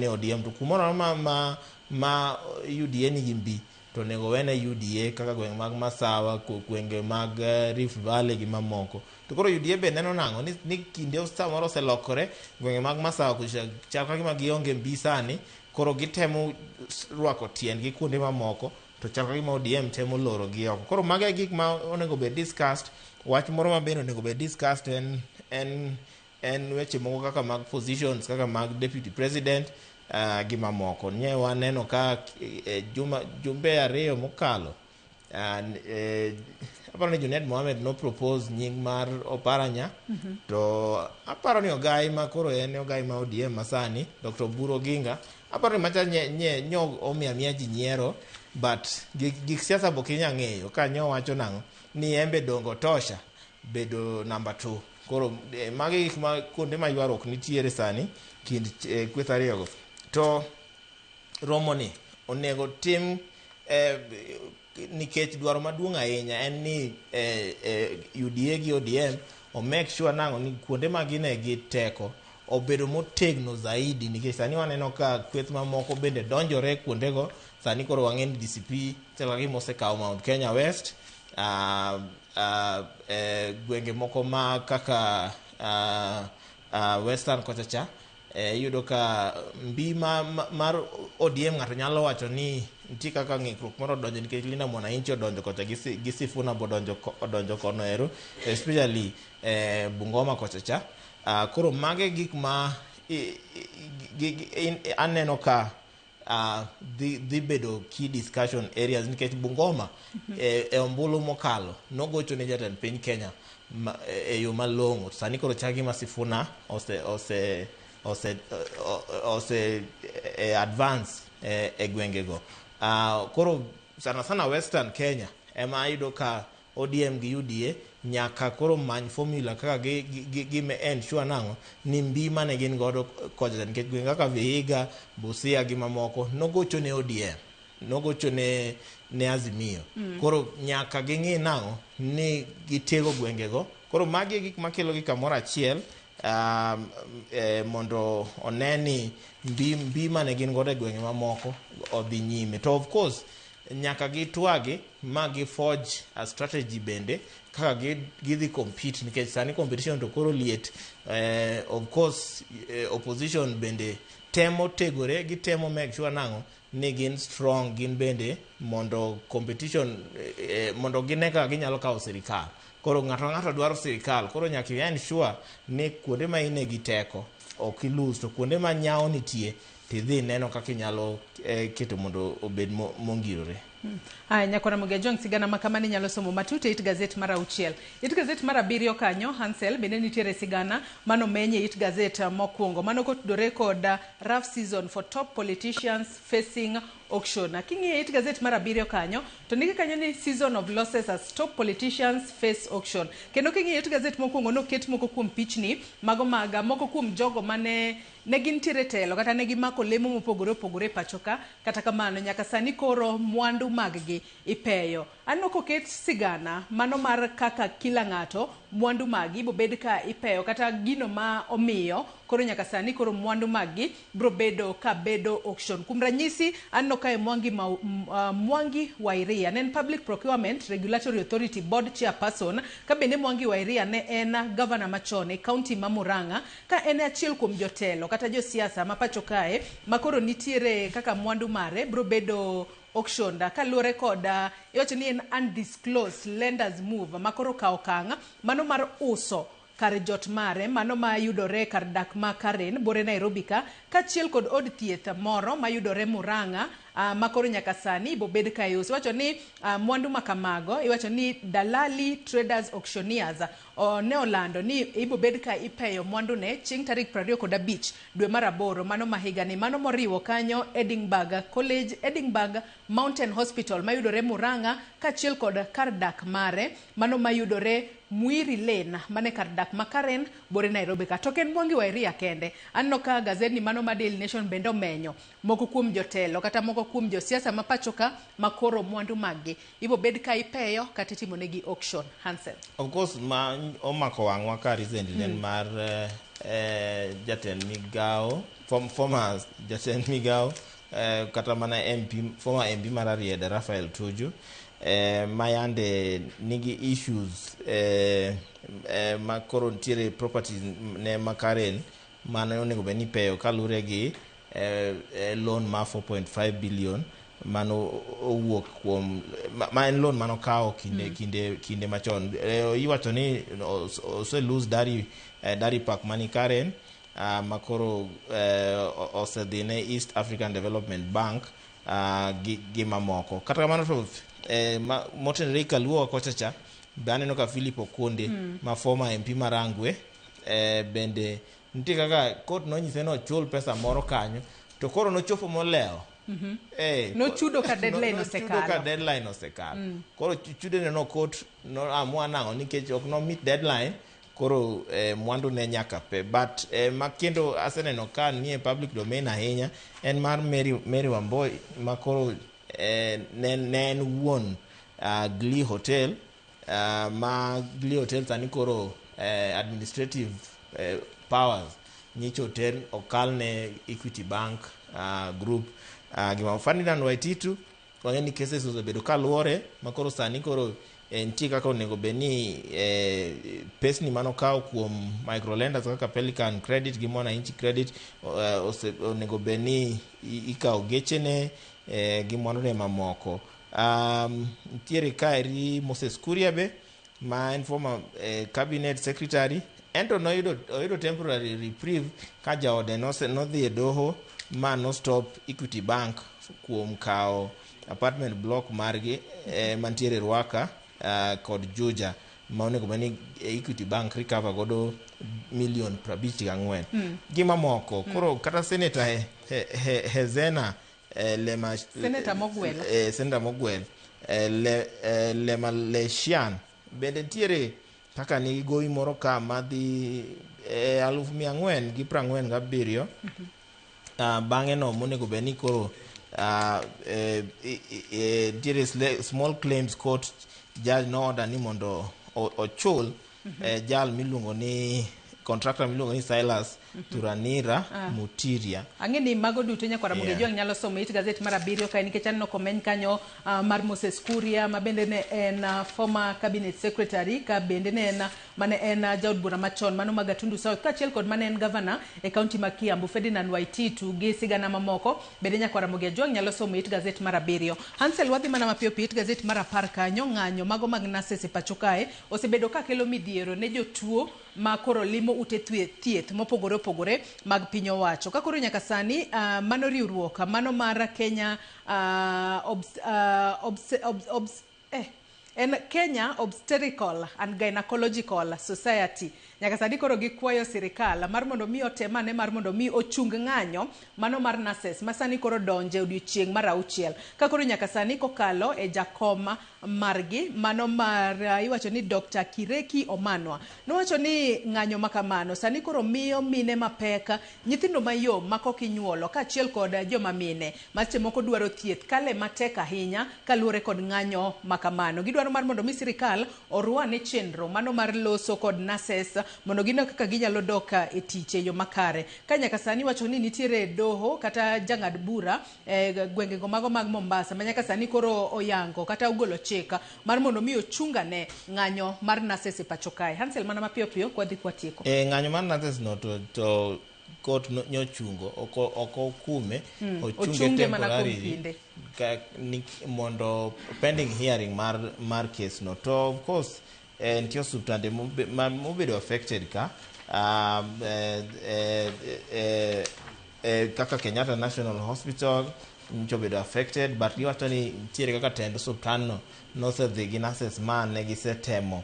ODM. To kumoro amora ma UDA nigi mbi to onego owene UDA kaka gwenge mag Masawa, gwenge mag Rift Valley gi mamoko. To koro UDA be neno nang'o ni kinde samoro oselokore. Gwenge mag Masawa kucha chal ka gima gionge mbi sani, koro gitemo rwako tiendgi kuonde mamoko to chal ka gima ODM temo loro gi oko. Koro mago e gik ma onego bed discussed. Wach moro ma bende onego bed discussed en weche moko kaka mag positions kaka mag deputy president gi mamoko. Nye waneno ka jumbe 2 mokalo aparo ni Junet Mohamed no propose nying mar Oparanya. To aparo ni ogai ma koro en ogai ma ODM masani Dr. Oburu Oginga, aparo ni macha nye nyo omiyo amiya ji nyiero, but gik siasa be ok inyal ng'eyo ka nyo wacho nang'o ni embe dongo tosha bedo number 2. Koro magi gik ma kuonde ma ywaruok nitiere sani kind kweth ariyogo. To romo ni onego tim nikech dwaro maduong' ahinya en ni UDA gi ODM o make sure nang'o ni kuonde ma gine gi teko obedo motegno zaidi, nikech sani waneno ka kweth mamoko bende donjore kuondego. Sani koro wang'e ni DCP chal ka gima osekawo Mount Kenya West, gwenge moko ma kaka Western kocha cha, iyudo ka mbi mar ODM ng'ato nyalo wacho ni nitie kaka ng'ikruok moro odonjo nikech Linda Mwananchi odonjo kocha gi Sifuna bo odonjo kono ero, especially Bungoma kocha cha. Koro mage gik ma aneno ka dhi bedo key discussion areas nikech Bungoma e ombulu mokalo nogocho ne jatend piny Kenya e yo malong'o. Sani koro chal gima Sifuna ose advance e gwengego. Koro sana sana Western Kenya ema ayudo ka ODM gi UDA nyaka koro many formula kaka gi ensure nang'o ni mbi mane gin godo kocha, nikech gwenge kaka Vihiga, Busia gi mamoko nogocho ne ODM, nogocho ne Azimio. Koro nyaka ging'i nang'o ni gitego gwengego. Koro magi e gik makelo gi kamoro achiel mondo one ni mbi mane gin godo e gwenge mamoko odhi nyime. To of course nyaka gitwagi ma gi forge a strategy bende kaka gidhi compete, nikech sani competition to koro liet. Of course opposition bende temo tegore, gitemo make sure nang'o ni gin strong gin bende mondo competition mondo gine kaka ginyalo kawo sirikal. Koro ng'ato ka ng'ato dwaro sirikal, koro nyaka i ensure ni kuonde ma ine gi teko ok ilose, to kuonde ma nyawo nitie tidhi neno kaka inyalo keto mondo obed mongirore. Aya, Nyakora Ramogi Ajwang', sigana ma kamano inyalo somo matut e it gazet mar 6. It gazet mar 7 kanyo, Hansel, bende nitiere sigana mano menye it gazet mokwongo. Mano kotudore kod rough season for top politicians facing auction. King'iyo it gazet mar abiriyo kanyo to ndike kanyo ni season of losses as top politicians face auction. Kendo king'iyo it gazet mokwongo noket moko kuom pichni mago mag moko kuom jogo mane ne gintiere telo kata ne gimako lemo mopogore opogore e pacho ka. Kata kamano nyaka sani koro mwandu mag-gi ipeyo. Aneno koket sigana mano mar kaka kila ng'ato mwandu magi bobed ka ipeyo kata gino ma omiyo koro nyaka sani koro mwandu mag-gi biro bedo ka bedo auction. Kuom ranyisi aneno kae Mwangi Wairia ne en Public Procurement Regulatory Authority Board Chairperson, ka bende Mwangi Wairia ne en gavana machon e kaunti ma Murang'a, ka en achiel kuom jotelo kata josiasa ma pacho kae ma koro nitiere kaka mwandu mare biro bedo auction kaluwore kod iwacho ni en undisclosed lenders move ma koro okawo okang' mano mar uso kar jot mare mano mayudore kar dak ma Karen bore Nairobi ka kaachiel kod od thieth moro mayudore Murang'a ma koro nyaka sani bobed ka iuso. Iwacho ni mwandu ma kamago iwacho ni Dalali Traders Auctioneers ne olando ni ibobed ka ipeyo mwandu ne chieng' tarik 25 dwe mar aboro mano ma higani, mano moriwo kanyo Edinburgh College, Edinburgh Mountain Hospital mayudore Murang'a kaachiel kod kar dak mare mano mayudore Mwiri Lane mane kar dak ma Karen bore Nairobi ka. To ok en Mwangi Wairia kende, aneno ka gazedni mano ma Daily Nation bende omenyo moko kuom jotelo kata moko kuom josiasa ma pacho ka ma koro mwandu mag-gi ibobed ka ipeyo kata itimo negi auction. Hansel. Of course ma omako wang'wa ka recently en mar jatend migao, former jatend migao kata mana MP, former MP mar Rarieda Raphael Tuju, ma yande nigi issues ma koro nitiere properties ne ma Karen mane onego bed ni ipeyo kaluwore gi loan ma 4.5 billion mano owuok kuom ma en loan manokawo kinde kinde machon. Iwacho ni ose lose Dairy Park mani Karen ma koro osedhi ne East African Development Bank gi mamoko. Kata kamano to motenore gi Kaluo kocha cha be aneno ka Philip Okonde ma former MP ma Rangwe bende nitie kaka court nonyise ni ochul pesa moro kanyo to koro nochopo molewo. Nochudo ka deadline nochudo ka osekalo. Deadline osekalo. Koro chudone no court no amua nang'o nikech ok no meet deadline koro mwandu ne nyaka pe. But ma kendo aseneno ka nie public domain ahinya en mar Mary Wamboi ma koro ne en wuon Glee Hotel ma Glee Hotel sani koro administrative powers nyicho hotel okal ne Equity Bank Group. Gima Ferdinand Waititu wang'e ni cases osebedo kaluwore ma koro sani koro nitie kaka onego bed ni pesni manokawo kuom microlenders kaka Pelican Credit gi Mwananchi Credit onego bed ni ikawo gechene gi mwandune mamoko. Nitiere kaeri Moses Kuria be ma en former cabinet secretary, ento noyudo oyudo temporary reprieve ka jaode nodhi e doho ma no stop Equity Bank kuom kawo apartment block margi mantiere Ruaka kod Juja ma onego bed ni Equity Bank recover godo milion 54 gi mamoko. Koro kata senator Hezena Lema Senator Mogwel. Senator Mogwel Lemaletian bende nitiere kaka nigi gowi moro ka madhi 447,000. Bang'e no monego bed ni koro nitiere small claims court judge no order ni mondo ochul jal miluongo ni contractor miluongo ni Silas Turanira Mutiria. Ang'e ni mago duto nyakwara Ojwang nyalo somo it gazet mar abiriyo kae nikech aneno komeny kanyo mar Moses Kuria ma bende ne en former cabinet secretary ka bende ne en mane en jaod bura machon mano ma Gatundu South kaachiel kod mane en governor e kaunti ma Kiambu Ferdinand Waititu gi sigana mamoko bende nyakwara Ojwang nyalo somo it gazet mar abiriyo. Hansel, wadhi mana mapiyo piyo it gazet mar 10 kanyo. Ng'anyo mago mag nurses e pacho kae osebedo ka kelo midhiero ne jotuo ma koro limo ute thieth mopogore opogore mag piny owacho. Ka koro nyaka sani mano riwruok mano mar Kenya En Kenya Obstetrical and Gynecological Society. Nyaka sani koro gikwayo sirikal mar mondo mi otem ane mar mondo mi ochung ng'anyo mano mar nurses ma sani koro donje odiochieng' mar auchiel. Ka koro nyaka sani kokalo e jakom margi mano mar iwacho ni Dr. Kireki Omanwa nowacho ni ng'anyo ma kamano sani koro miyo mine mapek, nyithindo mayom ma kok inyuolo kaachiel kod joma mine ma seche moko dwaro thieth kale matek ahinya kaluwore kod ng'anyo ma kamano. Gidwaro mar mondo mi sirikal orwane chenro mano mar loso kod nurses mondo gine kaka ginyalo dok e tich e yo makare. Ka nyaka sani wacho ni nitiere doho kata jang'ad bura e gwengego mago mag Mombasa ma nyaka sani koro oyango kata ogolo chik mar mondo mi ochungane ng'anyo mar nurses e pacho kae. Hansel, mana mapiyo piyo kwadhi kwatieko. E ng'anyo mar nurses no to court nyochungo ok okume, ochunge mana kuom temporarily kinde. Ka, ni, mondo pending hearing mar case no. To of course nitie osuptande mobedo affected ka kaka Kenyatta National Hospital nyocha obedo affected, but giwacho ni nitiere kaka tend osuptal no nosedhi gi nurses ma ne gisetemo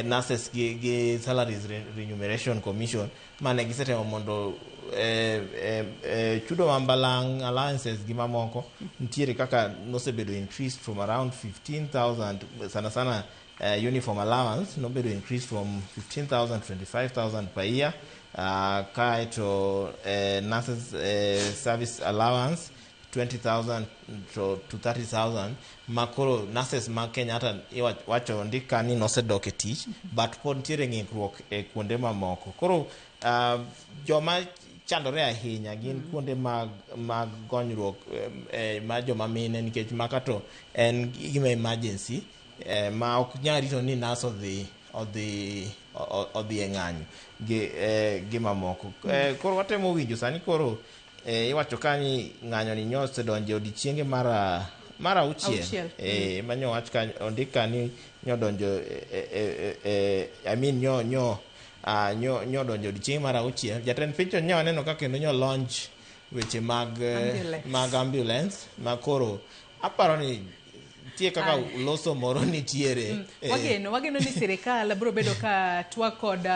nurses gi Salaries Remuneration Commission mane gisetemo mondo chudo ma mbalang', allowances gi mamoko nitiere kaka nosebedo increased from around 15,000, sana sana uniform allowance nobedo increased from 15,000 to 25,000 per year, kaeto nurses service allowance 20,000 to 30,000, ma koro nurses ma Kenyatta wacho ndika ni nosedok e tich, but pod nitiere ng'ikruok e kuonde mamoko. Koro joma chandore ahinya gin kuonde mag gonyruok ma joma mine, nikech maka to en gima emergency ma ok nyal rito ni nurse odhi e ng'anyo gi mamoko. Koro watemo winjo sani koro iwacho ka ni ng'anyo ni nyosedonjo e odiechienge mar auchiel. Auchiel. Ma nyo wach ka ondik ka ni nyodonjo I mean nyo nyo nyo nyodonjo odiechienge mar auchiel. Jatend piny to nyo aneno ka kendo nyo launch weche mag Ambulance. Mag ambulance ma koro aparo ni nitie kaka Ai. loso moro nitiere. Wageno ni sirikal biro bedo ka twak kod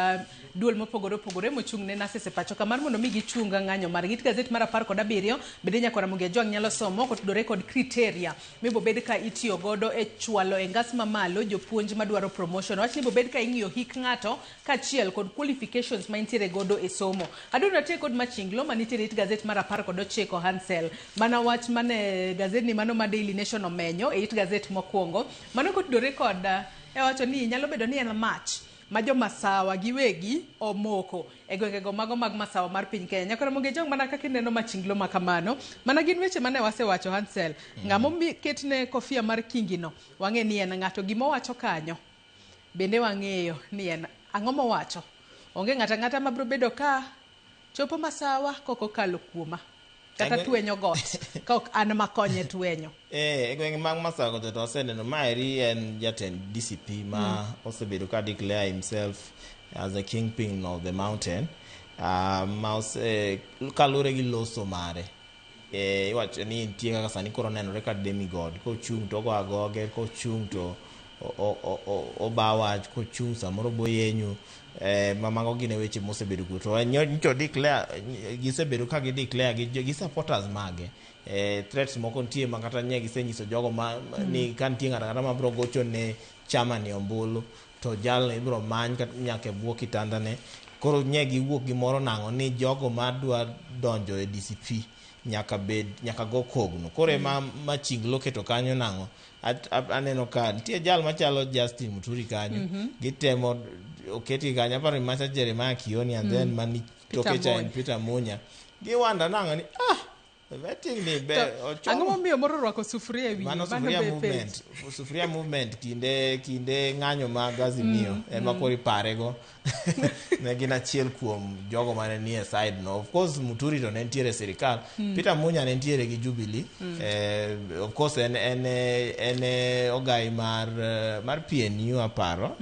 duol mopogore opogore mochung' ne nurses e pacho ka mar mondo mi gichung ng'anyo margi. It gazet mar 17 bende nyakwara Ramogi Ajwang' nyalo somo kotudore kod criteria mibobed ka itiyo godo e chwalo e ngas mamalo jopuonj madwaro promotion. Wach ni bobed ka ing'iyo hik ng'ato kaachiel kod qualifications ma intiere godo e somo. Adwaro natie kod machinglo manitiere it gazet mar 19, Hansel. Mana wach mane gazetni mano ma Daily Nation omenyo e it gazet mokwongo. Mano kotudore kod e wacho ni nyalo bedo ni en mach ma jomasawa giwegi omoko e gwengego mago mag masawa mar piny Kenya. Nyakwara Ramogi Ajwang', mana kaka ineno machinglo ma kamano, mana gin weche mane wasewacho Hansel. Ng'ama oketne kofia mar kingi no, wang'e ni en ng'ato. Gima owacho kanyo, bende wang'eyo ni en ang'o mowacho. Onge ng'ato ang'ata mabiro bedo ka chopo masawa kok okalo kuoma. Kata twenyo got, ka ok an makonye twenyo. E gwenge mag Masawa kocha to waseneno maeri en jatend DCP ma osebedo ka declare himself as a kingpin of the mountain, ma ose kaluwore gi loso mare iwacho ni nitie kaka sani koro nenore ka demigod kochung' to ogo agoge, kochung' to oba wach, kochung' samoro boyenyo ma mago gin e weche mosebedo kuo to nyocha declare, gisebedo ka gi declare gi supporters mage threats moko nitie ma kata nye gisenyiso jogo ma ni ka nitie ng'ato ang'ata mabiro gocho ne chama ni ombulu to jalno ibiro many nyaka e bwo kitandane. Koro nye giwuok gimoro nang'o ni jogo madwa donjo e DCP nyaka bed nyaka go kogno. Koro ema machinglo keto kanyo nang'o aneno ka nitie jal machalo Justin Muturi kanyo. Gitemo oketgi kanyo, aparo ni macha Jeremiah Kioni and then mani Peter toke cha en Munya. Peter Munya giwanda nang'o ni betting ni be To, ang'o momiyo moro orwako sufuria e wiye? Mano Mano sufuria be movement, sufuria movement kinde ng'anyo mag Azimio ema koro iparego ne gin achiel kuom jogo mane nie side no. Of course Muturi to ne nitiere e sirikal. Peter Munya ne nitiere gi Jubilee. Of course en ogai mar PNU aparo.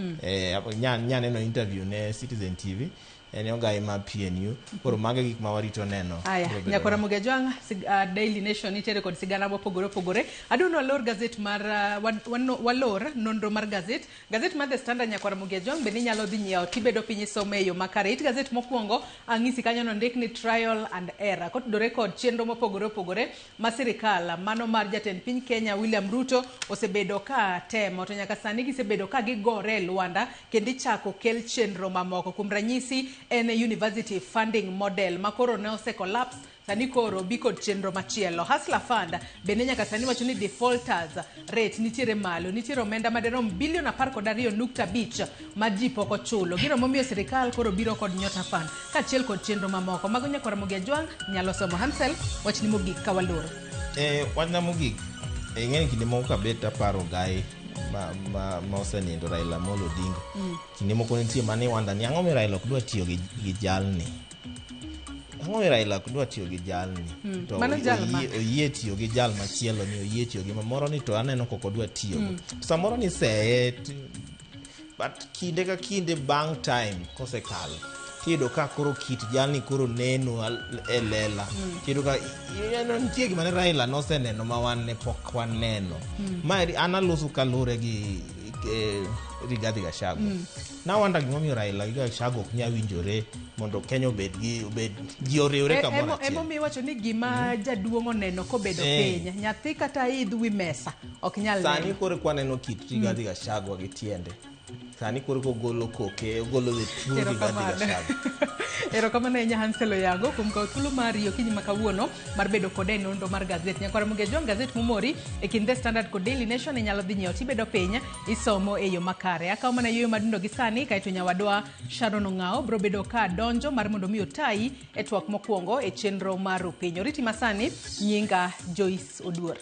Nya neno interview ne Citizen TV. En e ogai mar PNU. Koro mago e gik ma warito neno. Aya, Biro bedo nyakwara Ramogi Ajwang', Daily Nation nitiere kod sigana mopogore opogore. Adwa ni walor gazet mar walor nonro mar gazet. Gazet mar The Standard nyakwara Ramogi Ajwang' bende inyalo dhi nyiewo tibedo piny isome e yo makare. It gazet mokwongo ang'isi kanyo nondik ni trial and error kotudore kod chenro mopogore opogore ma sirikal mano mar jatend piny Kenya William Ruto osebedo ka temo to nyaka sani gisebedo ka gigore e lwanda kendo ichako kel chenro mamoko. Kuom ranyisi en university funding model ma koro ne ose collapse sani koro bi kod chenro machielo. Hustler Fund bende nyaka sani wacho ni defaulters rate nitiere malo, nitiere omenda maderom bilion 12.5 ma ji pok ochulo. Gino momiyo sirikal koro biro kod Nyota Fund kaachiel kod chenro mamoko. Mago nyakwar Ramogi Ajwang' nyalo somo. Hansel, wachni mogik ka waloro. Wachna mogik, ing'e ni kinde moko kabet aparo Gai ma osenindo Raila Amolo Odinga. Kinde moko nitie mane iwanda ni ang'o mi Raila ok dwa tiyo gi jalni. Ang'o mi Raila ok dwa tiyo gi jalni? To Mano jal ma? oyie tiyo gi jal machielo ni oyie tiyo gi moro ni to aneno kok odwa tiyo. Samoro ni seye but kinde ka kinde bang' time kosekalo tiyudo ka koro kit jalni koro neno e lela. Tiyudo ka nitie gima ne Raila noseneno ma wan ne pok waneno. Ma an aloso kaluwore gi Rigathi Gachagua. Nawanda gimomiyo Raila gi Gachagua ok nyal winjore mondo Kenya obed gi obed ji oriwre kamoro achiel. Emomiyo iwacho ni gima jaduong' oneno kobedo piny, nyathi kata idh wi mesa ok nyal Sani neno. koro kwaneno kit Rigathi Gachagua gi tiende. Sani koro kogolo koke, ogolo the true Rigathi Gachagua. Erokamano ahinya Hansel Oyango kuom kawo thuolo mari okinyi ma kawuono mar bedo kode e nonro mar gazet. Nyakwar Ramogi Ajwang', gazet momori e kind The Standard kod Daily Nation inyalo dhi nyiewo tibedo piny isomo e yo makare. Akawo mana yueyo madundo gi sani kaeto nyawadwa Sharon Ong'awo biro bedo ka donjo mar mondo mi otayi e twak mokwongo e chenro mar Rupiny. Oriti masani, nyinga Joyce Oduor.